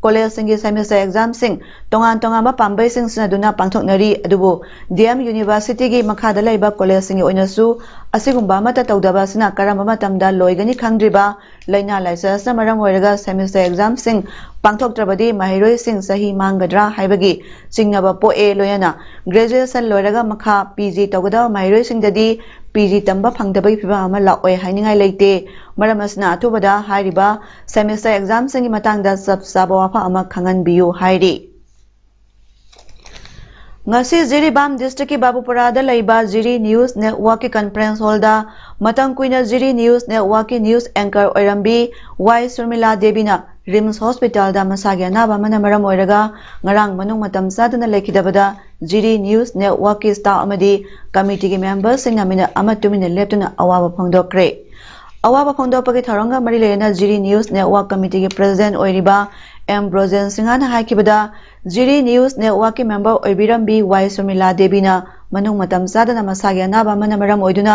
ꯀꯣꯂꯦꯖꯁꯤꯡꯒꯤ ꯁꯦꯃꯤꯁꯇꯔ ꯑꯦꯛꯖꯥꯝꯁꯤꯡ ꯇꯣꯉꯥꯟ ꯇꯣꯉꯥꯟꯕ ꯄꯥꯝꯕꯩꯁꯤꯡ ꯁꯤꯖꯤꯟꯅꯗꯨꯅ ꯄꯥꯡꯊꯣꯛꯅꯔꯤ꯫ ꯑꯗꯨꯕꯨ ꯗꯤ ꯑꯦꯝ ꯌꯨꯅꯤꯚꯔꯁꯤꯇꯤꯒꯤ ꯃꯈꯥꯗ ꯂꯩꯕ ꯀꯣꯂꯦꯖꯁꯤꯡꯒꯤ ꯑꯣꯏꯅꯁꯨ ꯑꯁꯤꯒꯨꯝꯕ ꯑꯃꯠꯇ ꯇꯧꯗꯕ ꯑꯁꯤꯅ ꯀꯔꯝꯕ ꯃꯇꯝꯗ ꯂꯣꯏꯒꯅꯤ ꯈꯪꯗ꯭ꯔꯤꯕ ꯂꯥꯏꯅꯥ ꯂꯥꯏꯆꯠ ꯑꯁꯤꯅ ꯃꯔꯝ ꯑꯣꯏꯔꯒ ꯁꯦꯃꯤꯁꯇꯔ ꯑꯦꯛꯖꯥꯝꯁꯤꯡ ꯄꯥꯡꯊꯣꯛꯇ꯭ꯔꯕꯗꯤ ꯃꯍꯩꯔꯣꯏꯁꯤꯡ ꯆꯍꯤ ꯃꯥꯡꯒꯗ꯭ꯔꯥ ꯍꯥꯏꯕꯒꯤ ꯆꯤꯡꯅꯕ ꯄꯣꯛꯑꯦ꯫ ꯂꯣꯏꯅꯅ ꯒ꯭ꯔꯦꯖꯨꯑꯦꯁꯟ ꯂꯣꯏꯔꯒ ꯃꯈꯥ ꯄꯤ ꯖꯤ ꯇꯧꯒꯗꯕ ꯃꯍꯩꯔꯣꯏꯁꯤꯡꯗꯗꯤ ꯄꯤ ꯖꯤ ꯇꯝꯕ ꯐꯪꯗꯕꯒꯤ ꯐꯤꯕꯝ ꯑꯃ ꯂꯥꯛꯑꯣꯏ ꯍꯥꯏꯅꯤꯡꯉꯥꯏ ꯂꯩꯇꯦ꯫ ꯃꯔꯝ ꯑꯁꯤꯅ ꯑꯊꯨꯕꯗ ꯍꯥꯏꯔꯤꯕ ꯁꯦꯃꯤꯁꯇꯔ ꯑꯦꯛꯖꯥꯝꯁꯤꯡꯒꯤ ꯃꯇꯥꯡꯗ ꯆꯞ ꯆꯥꯕ ꯋꯥꯐꯝ ꯑꯃ ꯈꯪꯍꯟꯕꯤꯌꯨ ꯍꯥꯏꯔꯤ꯫ ꯉꯁꯤ ꯖꯤꯔꯤꯕꯥꯝ ꯗꯤꯁꯇ꯭ꯔꯤꯛꯀꯤ ꯕꯥꯕꯨꯄꯨꯔꯥꯗ ꯂꯩꯕ ꯖꯤꯔꯤ ꯅ꯭ꯌꯨꯁ ꯅꯦꯠꯋꯥꯔꯛꯀꯤ ꯀꯟꯐꯔꯦꯟꯁ ꯍꯣꯜꯗ ꯃꯇꯝ ꯀꯨꯏꯅ ꯖꯤꯔꯤ ꯅ꯭ꯌꯨꯁ ꯅꯦꯠꯋꯥꯔꯛꯀꯤ ꯅ꯭ꯌꯨꯁ ꯑꯦꯡꯀꯔ ꯑꯣꯏꯔꯝꯕꯤ ꯋꯥꯏ ꯁꯨꯔꯃꯤꯂꯥ ꯗꯦꯕꯤꯅ ꯔꯤꯝꯁ ꯍꯣꯁꯄꯤꯇꯥꯜꯗ ꯃꯁꯥꯒꯤ ꯑꯅꯥꯕ ꯑꯃꯅ ꯃꯔꯝ ꯑꯣꯏꯔꯒ ꯉꯔꯥꯡ ꯃꯅꯨꯡ ꯃꯇꯝ ꯆꯥꯗꯅ ꯂꯩꯈꯤꯗꯕꯗ ꯖꯤꯔꯤ ꯅ꯭ꯌꯨꯁ ꯅꯦꯠꯋꯥꯔꯛꯀꯤ ꯁ꯭ꯇꯥꯐ ꯑꯃꯗꯤ ꯀꯃꯤꯇꯤꯒꯤ ꯃꯦꯝꯕꯔꯁꯤꯡꯅ ꯃꯤꯅꯠ ꯑꯃ ꯇꯨꯃꯤꯟꯅ ꯂꯦꯞꯇꯨꯅ ꯑꯋꯥꯕ ꯐꯣꯡꯗꯣꯛꯈ꯭ꯔꯦ꯫ ꯑꯋꯥꯕ ꯐꯣꯡꯗꯣꯛꯄꯒꯤ ꯊꯧꯔꯝꯒ ꯃꯔꯤ ꯂꯩꯅꯅ ꯖꯤꯔꯤ ꯅ꯭ꯌꯨꯁ ꯅꯦꯠꯋꯥꯔꯛ ꯀꯃꯤꯇꯤꯒꯤ ꯄ꯭ꯔꯦꯁꯤꯗꯦꯟꯠ ꯑꯣꯏꯔꯤꯕ ꯑꯦꯝ ꯕ꯭ꯔꯣꯖꯦꯟ ꯁꯤꯡꯍꯅ ꯍꯥꯏꯈꯤꯕꯗ, ꯖꯤꯔꯤ ꯅ꯭ꯌꯨꯁ ꯅꯦꯠꯋꯥꯔꯛꯀꯤ ꯃꯦꯝꯕꯔ ꯑꯣꯏꯕꯤꯔꯝꯕꯤ ꯋꯥꯏ ꯁꯨꯔꯃꯤꯂꯥ ꯗꯦꯕꯤꯅ ꯃꯅꯨꯡ ꯃꯇꯝ ꯆꯥꯗꯅ ꯃꯁꯥꯒꯤ ꯑꯅꯥꯕ ꯑꯃꯅ ꯃꯔꯝ ꯑꯣꯏꯗꯨꯅ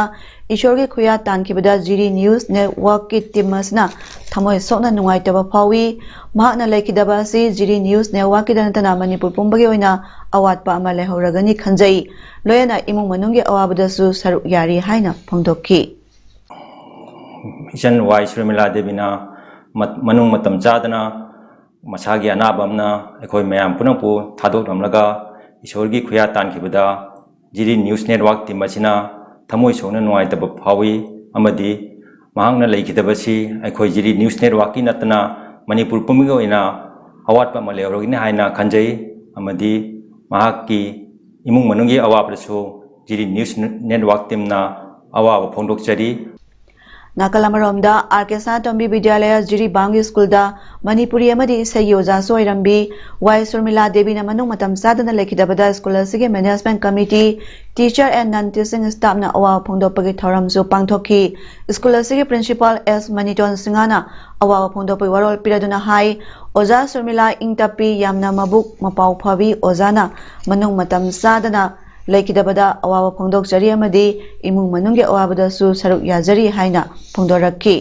ꯏꯁꯣꯔꯒꯤ ꯈꯨꯌꯥ ꯇꯥꯟꯈꯤꯕꯗ ꯖꯤꯔꯤ ꯅ꯭ꯌꯨꯁ ꯅꯦꯠꯋꯥꯔꯛꯀꯤ ꯇꯤꯝ ꯑꯁꯤꯅ ꯊꯃꯣꯏ ꯁꯣꯛꯅ ꯅꯨꯡꯉꯥꯏꯇꯕ ꯐꯥꯎꯏ꯫ ꯃꯍꯥꯛꯅ ꯂꯩꯈꯤꯗꯕ ꯑꯁꯤ ꯖꯤꯔꯤ ꯅ꯭ꯌꯨꯁ ꯅꯦꯠꯋꯥꯔꯛꯀꯤꯗ ꯅꯠꯇꯅ ꯃꯅꯤꯄꯨꯔ ꯄꯨꯝꯕꯒꯤ ꯑꯣꯏꯅ ꯑꯋꯥꯠꯄ ꯑꯃ ꯂꯩꯍꯧꯔꯒꯅꯤ ꯈꯟꯖꯩ꯫ ꯂꯣꯏꯅꯅ ꯏꯃꯨꯡ ꯃꯅꯨꯡꯒꯤ ꯑꯋꯥꯕꯗꯁꯨ ꯁꯔꯨꯛ ꯌꯥꯔꯤ ꯍꯥꯏꯅ ꯐꯣꯡꯗꯣꯛꯈꯤ꯫ ꯏꯆꯟ ꯋꯥꯏ ꯁꯨꯔꯃꯤꯂꯥ ꯗꯦꯕꯤꯅ ꯃ-, ꯃꯅꯨꯡ ꯃꯇꯝ ꯆꯥꯗꯅ ꯃꯁꯥꯒꯤ ꯑꯅꯥꯕ ꯑꯃꯅ ꯑꯩꯈꯣꯏ ꯃꯌꯥꯝ ꯄꯨꯝꯅꯃꯛꯄꯨ ꯊꯥꯗꯣꯛꯂꯝꯂꯒ ꯏꯁꯣꯔꯒꯤ ꯈꯨꯌꯥ ꯇꯥꯟꯈꯤꯕꯗ ꯖꯤꯔꯤ ꯅ꯭ꯌꯨꯁ ꯅꯦꯠꯋꯥꯔꯛ ꯇꯤꯝ ꯑꯁꯤꯅ ꯊꯃꯣꯏ ꯁꯣꯛꯅ ꯅꯨꯡꯉꯥꯏꯇꯕ ꯐꯥꯎꯏ ꯑꯃꯗꯤ ꯃꯍꯥꯛꯅ ꯂꯩꯈꯤꯗꯕꯁꯤ ꯑꯩꯈꯣꯏ ꯖꯤꯔꯤ ꯅ꯭ꯌꯨꯁ ꯅꯦꯠꯋꯥꯔꯛꯀꯤ ꯅꯠꯇꯅ ꯃꯅꯤꯄꯨꯔ ꯄꯨꯝꯕꯒꯤ ꯑꯣꯏꯅ ꯑꯋꯥꯠꯄ ꯑꯃ ꯂꯩꯍꯧꯔꯒꯅꯤ ꯍꯥꯏꯅ ꯈꯟꯖꯩ ꯑꯃꯗꯤ ꯃꯍꯥꯛꯀꯤ ꯏꯃꯨꯡ ꯃꯅꯨꯡꯒꯤ ꯑꯋꯥꯕꯗꯁꯨ ꯖꯤꯔꯤ ꯅ꯭ꯌꯨꯁ ꯅꯦꯠꯋꯥꯔꯛ ꯇꯤꯝꯅ ꯑꯋꯥꯕ ꯐꯣꯡꯗꯣꯛꯆꯔꯤ꯫ ꯅꯥꯀꯜ ꯑꯃꯔꯣꯝꯗ, ꯑꯥꯔ ꯀꯦ ꯁꯅꯥꯇꯣꯝꯕꯤ ꯕꯤꯗ꯭ꯌꯥꯂꯌ ꯖꯤꯔꯤꯕꯥꯝꯒꯤ ꯁ꯭ꯀꯨꯜꯗ ꯃꯅꯤꯄꯨꯔꯤ ꯑꯃꯗꯤ ꯏꯁꯩꯒꯤ ꯑꯣꯖꯥꯁꯨ ꯑꯣꯏꯔꯝꯕꯤ ꯋꯥꯏ ꯁꯨꯔꯃꯤꯂꯥ ꯗꯦꯕꯤꯅ ꯃꯅꯨꯡ ꯃꯇꯝ ꯆꯥꯗꯅ ꯂꯩꯈꯤꯗꯕꯗ ꯁ꯭ꯀꯨꯜ ꯑꯁꯤꯒꯤ management committee, teacher and non teaching staffꯅ ꯑꯋꯥꯕ ꯐꯣꯡꯗꯣꯛꯄꯒꯤ ꯊꯧꯔꯝꯁꯨ ꯄꯥꯡꯊꯣꯛꯈꯤ꯫ ꯁ꯭ꯀꯨꯜ ꯑꯁꯤꯒꯤ principal ꯑꯦꯁ ꯃꯅꯤꯇꯣꯟ ꯁꯤꯡꯍꯅ ꯑꯋꯥꯕ ꯐꯣꯡꯗꯣꯛꯄꯒꯤ ꯋꯥꯔꯣꯜ ꯄꯤꯔꯗꯨꯅ ꯍꯥꯏ, ꯑꯣꯖꯥ ꯁꯨꯔꯃꯤꯂꯥ ꯏꯪ ꯇꯞꯄꯤ, ꯌꯥꯝꯅ ꯃꯕꯨꯛ ꯃꯄꯥꯎ ꯐꯕꯤ ꯑꯣꯖꯥꯅ ꯃꯅꯨꯡ ꯃꯇꯝ ꯆꯥꯗꯅ ꯂꯩꯈꯤꯗꯕꯗ ꯑꯋꯥꯕ ꯐꯣꯡꯗꯣꯛꯆꯔꯤ ꯑꯃꯗꯤ ꯏꯃꯨꯡ ꯃꯅꯨꯡꯒꯤ ꯑꯋꯥꯕꯗꯁꯨ ꯁꯔꯨꯛ ꯌꯥꯖꯔꯤ ꯍꯥꯏꯅ ꯐꯣꯡꯗꯣꯔꯛꯈꯤ꯫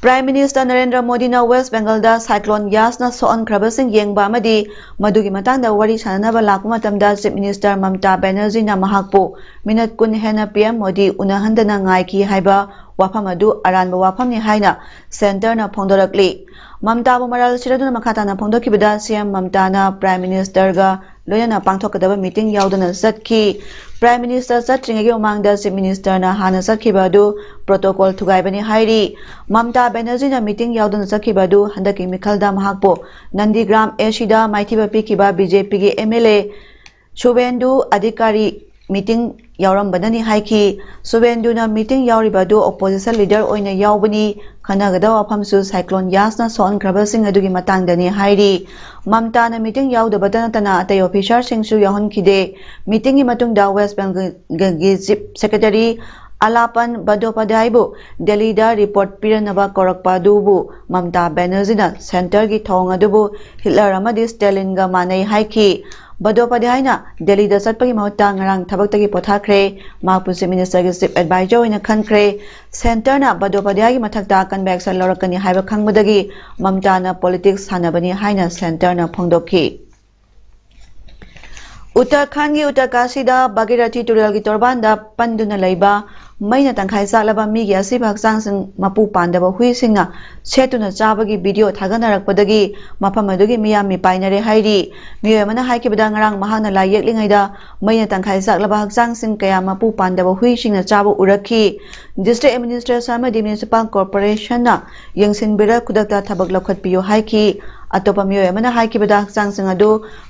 Prime Minister ꯅꯔꯦꯟꯗ꯭ꯔ ꯃꯣꯗꯤꯅ ꯋꯦꯁ꯭ꯠ ꯕꯦꯡꯒꯜꯗ cyclone ꯌꯥꯁꯅ ꯁꯣꯛꯍꯟꯈ꯭ꯔꯕꯁꯤꯡ ꯌꯦꯡꯕ ꯑꯃꯗꯤ ꯃꯗꯨꯒꯤ ꯃꯇꯥꯡꯗ ꯋꯥꯔꯤ ꯁꯥꯟꯅꯅꯕ ꯂꯥꯛꯄ ꯃꯇꯝꯗ Chief Minister ꯃꯝꯇꯥ ꯕꯦꯅꯔꯖꯤꯅ ꯃꯍꯥꯛꯄꯨ ꯃꯤꯅꯠ ꯀꯨꯟ ꯍꯦꯟꯅ PM ꯃꯣꯗꯤ ꯎꯅꯍꯟꯗꯅ ꯉꯥꯏꯈꯤ ꯍꯥꯏꯕ ꯋꯥꯐꯝ ꯑꯗꯨ ꯑꯔꯥꯟꯕ ꯋꯥꯐꯝꯅꯤ ꯍꯥꯏꯅ Centreꯅ ꯐꯣꯡꯗꯣꯔꯛꯂꯤ꯫ ꯃꯝꯇꯥꯕꯨ ꯃꯔꯥꯜ ꯁꯤꯔꯗꯨꯅ ꯃꯈꯥ ꯇꯥꯅ ꯐꯣꯡꯗꯣꯛꯈꯤꯕꯗ, CM ꯃꯝꯇꯥꯅ Prime Ministerꯒ ꯂꯣꯏꯅꯅ ꯄꯥꯡꯊꯣꯛꯀꯗꯕ meeting ꯌꯥꯎꯗꯅ ꯆꯠꯈꯤ꯫ Prime Minister ꯆꯠꯇ꯭ꯔꯤꯉꯩꯒꯤ ꯃꯃꯥꯡꯗ Chief Ministerꯅ ꯍꯥꯟꯅ ꯆꯠꯈꯤꯕ ꯑꯗꯨ protocol ꯊꯨꯒꯥꯏꯕꯅꯤ ꯍꯥꯏꯔꯤ꯫ ꯃꯝꯇꯥ ꯕꯦꯅꯔꯖꯤꯅ meeting ꯌꯥꯎꯗꯅ ꯆꯠꯈꯤꯕ ꯑꯗꯨ ꯍꯟꯗꯛꯀꯤ ꯃꯤꯈꯜꯗ ꯃꯍꯥꯛꯄꯨ ꯅꯟꯗꯤꯒ꯭ꯔꯥꯝ ACꯗ ꯃꯥꯏꯊꯤꯕ ꯄꯤꯈꯤꯕ BJPꯒꯤ MLA ꯁꯨꯚꯦꯟꯗꯨ ꯑꯙꯤꯀꯥꯔꯤ meeting ꯌꯥꯎꯔꯝꯕꯅꯅꯤ ꯍꯥꯏꯈꯤ꯫ ꯁꯨꯚꯦꯟꯗꯨꯅ meeting ꯌꯥꯎꯔꯤꯕ ꯑꯗꯨ opposition leader ꯑꯣꯏꯅ ꯌꯥꯎꯕꯅꯤ꯫ ꯈꯟꯅꯒꯗꯕ ꯋꯥꯐꯝꯁꯨ cyclone ꯌꯥꯁꯅ ꯁꯣꯛꯍꯟꯈ꯭ꯔꯕꯁꯤꯡ ꯑꯗꯨꯒꯤ ꯃꯇꯥꯡꯗꯅꯤ ꯍꯥꯏꯔꯤ꯫ ꯃꯝꯇꯥꯅ meeting ꯌꯥꯎꯗꯕꯇ ꯅꯠꯇꯅ ꯑꯇꯩ officerꯁꯤꯡꯁꯨ ꯌꯥꯎꯍꯟꯈꯤꯗꯦ꯫ Meetingꯒꯤ ꯃꯇꯨꯡꯗ ꯋꯦꯁ꯭ꯠ ꯕꯦꯡꯒꯜꯒꯤ Chief Secretary ꯑꯂꯥꯄꯟ ꯕꯟꯗꯣꯄꯥꯙ꯭ꯌꯥꯌꯕꯨ ꯗꯦꯜꯂꯤꯗ report ꯄꯤꯔꯅꯕ ꯀꯧꯔꯛꯄ ꯑꯗꯨꯕꯨ ꯃꯝꯇꯥ ꯕꯦꯅꯔꯖꯤꯅ Centreꯒꯤ ꯊꯧꯑꯣꯡ ꯑꯗꯨꯕꯨ Hitler ꯑꯃꯗꯤ Stalinꯒ ꯃꯥꯟꯅꯩ ꯍꯥꯏꯈꯤ꯫ ꯕꯟꯗꯣꯄꯥꯙ꯭ꯌꯥꯌꯅ ꯗꯦꯜꯂꯤꯗ ꯆꯠꯄꯒꯤ ꯃꯍꯨꯠꯇ ꯉꯔꯥꯡ ꯊꯕꯛꯇꯒꯤ ꯄꯣꯊꯥꯈ꯭ꯔꯦ꯫ ꯃꯍꯥꯛꯄꯨ Chief Ministerꯒꯤ Chief Advisor ꯑꯣꯏꯅ ꯈꯟꯈ꯭ꯔꯦ꯫ Centreꯅ ꯕꯟꯗꯣꯄꯥꯙ꯭ꯌꯥꯌꯒꯤ ꯃꯊꯛꯇ ꯑꯀꯟꯕ action ꯂꯧꯔꯛꯀꯅꯤ ꯍꯥꯏꯕ ꯈꯪꯕꯗꯒꯤ ꯃꯝꯇꯥꯅ politics ꯁꯥꯟꯅꯕꯅꯤ ꯍꯥꯏꯅ Centreꯅ ꯐꯣꯡꯗꯣꯛꯈꯤ꯫ ꯎꯠꯇꯔꯈꯟꯗꯒꯤ ꯎꯠꯇꯔꯀꯥꯁꯤꯗ ꯚꯥꯒꯤꯔꯊꯤ ꯇꯨꯔꯦꯜꯒꯤ ꯇꯣꯔꯕꯥꯟꯗ ꯄꯟꯗꯨꯅ ꯂꯩꯕ ꯃꯩꯅ ꯇꯪꯈꯥꯏ ꯆꯥꯛꯂꯕ ꯃꯤꯒꯤ ꯑꯁꯤꯕ ꯍꯛꯆꯥꯡꯁꯤꯡ ꯃꯄꯨ ꯄꯥꯟꯗꯕ ꯍꯨꯏꯁꯤꯡꯅ ꯁꯦꯠꯇꯨꯅ ꯆꯥꯕꯒꯤ video ꯊꯥꯒꯠꯅꯔꯛꯄꯗꯒꯤ ꯃꯐꯝ ꯑꯗꯨꯒꯤ ꯃꯤꯌꯥꯝ ꯃꯤꯄꯥꯏꯅꯔꯦ ꯍꯥꯏꯔꯤ꯫ ꯃꯤꯑꯣꯏ ꯑꯃꯅ ꯍꯥꯏꯈꯤꯕꯗ, ꯉꯔꯥꯡ ꯃꯍꯥꯛꯅ ꯂꯥꯏ ꯌꯦꯛꯂꯤꯉꯩꯗ ꯃꯩꯅ ꯇꯪꯈꯥꯏ ꯆꯥꯛꯂꯕ ꯍꯛꯆꯥꯡꯁꯤꯡ ꯀꯌꯥ ꯃꯄꯨ ꯄꯥꯟꯗꯕ ꯍꯨꯏꯁꯤꯡꯅ ꯆꯥꯕ ꯎꯔꯛꯈꯤ꯫ District Administration ꯑꯃꯗꯤ Municipal Corporationꯅ ꯌꯦꯡꯁꯤꯟꯕꯤꯔ ꯈꯨꯗꯛꯇ ꯊꯕꯛ ꯂꯧꯈꯠꯄꯤꯌꯨ ꯍꯥꯏꯈꯤ꯫ ꯑꯇꯣꯞꯄ ꯃꯤꯑꯣꯏ ꯑꯃꯅ ꯍꯥꯏꯈꯤꯕꯗ, ꯍꯛꯆꯥꯡꯁꯤꯡ ꯑꯗꯨ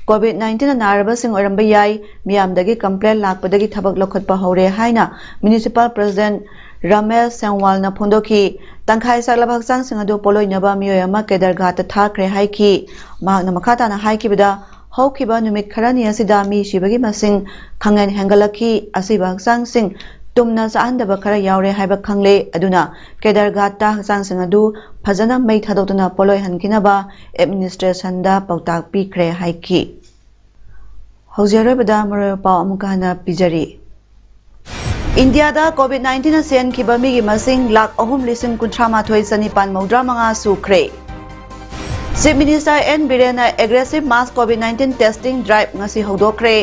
COVID nineteen ꯅꯥꯔꯕꯁꯤꯡ ꯑꯣꯏꯔꯝꯕ ꯌꯥꯏ, ꯃꯤꯌꯥꯝꯗꯒꯤ complaint ꯂꯥꯛꯄꯗꯒꯤ ꯊꯕꯛ ꯂꯧꯈꯠꯄ ꯍꯧꯔꯦ ꯍꯥꯏꯅ Municipal President ꯔꯥꯃꯦꯁ ꯁꯦꯡꯋꯥꯜꯅ ꯐꯣꯡꯗꯣꯛꯈꯤ꯫ ꯇꯪꯈꯥꯏ ꯆꯠꯂꯕ ꯍꯛꯆꯥꯡꯁꯤꯡ ꯑꯗꯨ ꯄꯣꯠꯂꯣꯏꯅꯕ ꯃꯤꯑꯣꯏ ꯑꯃ ꯀꯦꯗꯔꯒꯥꯠꯇ ꯊꯥꯈ꯭ꯔꯦ ꯍꯥꯏꯈꯤ꯫ ꯃꯍꯥꯛꯅ ꯃꯈꯥ ꯇꯥꯅ ꯍꯥꯏꯈꯤꯕꯗ, ꯍꯧꯈꯤꯕ ꯅꯨꯃꯤꯠ ꯈꯔꯅꯤ ꯑꯁꯤꯗ ꯃꯤ ꯁꯤꯕꯒꯤ ꯃꯁꯤꯡ ꯈꯪꯍꯦꯟ ꯍꯦꯟꯒꯠꯂꯛꯈꯤ꯫ ꯑꯁꯤꯕ ꯍꯛꯆꯥꯡꯁꯤꯡ ꯇꯨꯝꯅ ꯆꯥꯍꯟꯗꯕ ꯈꯔ ꯌꯥꯎꯔꯦ ꯍꯥꯏꯕ ꯈꯪꯂꯦ꯫ ꯑꯗꯨꯅ ꯀꯦꯗꯔꯒꯥꯠꯇ ꯍꯛꯆꯥꯡꯁꯤꯡ ꯑꯗꯨ ꯐꯖꯅ ꯃꯩ ꯊꯥꯗꯣꯛꯇꯨꯅ ꯄꯣꯠꯂꯣꯏꯍꯟꯈꯤꯅꯕ administration ꯗ ꯄꯥꯎꯇꯥꯛ ꯄꯤꯈ꯭ꯔꯦ ꯍꯥꯏꯈꯤ꯫ ꯍꯧꯖꯤꯛ ꯑꯔꯣꯏꯕꯗ ꯃꯔꯨꯑꯣꯏꯕ ꯄꯥꯎ ꯑꯃꯨꯛꯀ ꯍꯟꯅ ꯄꯤꯖꯔꯤ꯫ ꯏꯟꯗꯤꯌꯥꯗ COVID nineteen ꯅ ꯁꯤꯍꯟꯈꯤꯕ ꯃꯤꯒꯤ ꯃꯁꯤꯡ ꯂꯥꯈ ꯑꯍꯨꯝ ꯂꯤꯁꯤꯡ ꯀꯨꯟꯊ꯭ꯔꯥ ꯃꯥꯊꯣꯏ ꯆꯅꯤꯄꯥꯟ ꯃꯧꯗ꯭ꯔꯥ ꯃꯉꯥ ꯁꯨꯈ꯭ꯔꯦ꯫ Chief Minister N ꯕꯤꯔꯦꯟꯅ aggressive mass COVID nineteen testing drive ꯉꯁꯤ ꯍꯧꯗꯣꯛꯈ꯭ꯔꯦ꯫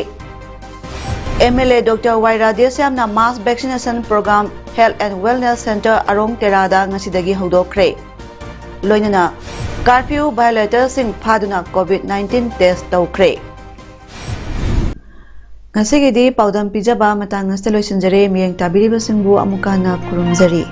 MLA Doctor Y ꯔꯥꯙꯦꯁ꯭ꯌꯥꯝꯅ mass vaccination program Health and Wellness Center ꯑꯔꯣꯡ ꯇꯦꯔꯥꯗ ꯉꯁꯤꯗꯒꯤ ꯍꯧꯗꯣꯛꯈ꯭ꯔꯦ꯫ ꯂꯣꯏꯅꯅ curfew violator ꯁꯤꯡ ꯐꯥꯗꯨꯅ COVID nineteen test ꯇꯧꯈ꯭ꯔꯦ꯫ ꯉꯁꯤꯒꯤꯗꯤ ꯄꯥꯎꯗꯝ ꯄꯤꯖꯕ ꯃꯇꯥꯡ ꯑꯁꯤꯗ ꯂꯣꯏꯁꯤꯟꯖꯔꯦ꯫ ꯃꯤꯠꯌꯦꯡ ꯇꯥꯕꯤꯔꯤꯕꯁꯤꯡꯕꯨ ꯑꯃꯨꯛꯀ ꯍꯟꯅ ꯈꯨꯔꯨꯝꯖꯔꯤ꯫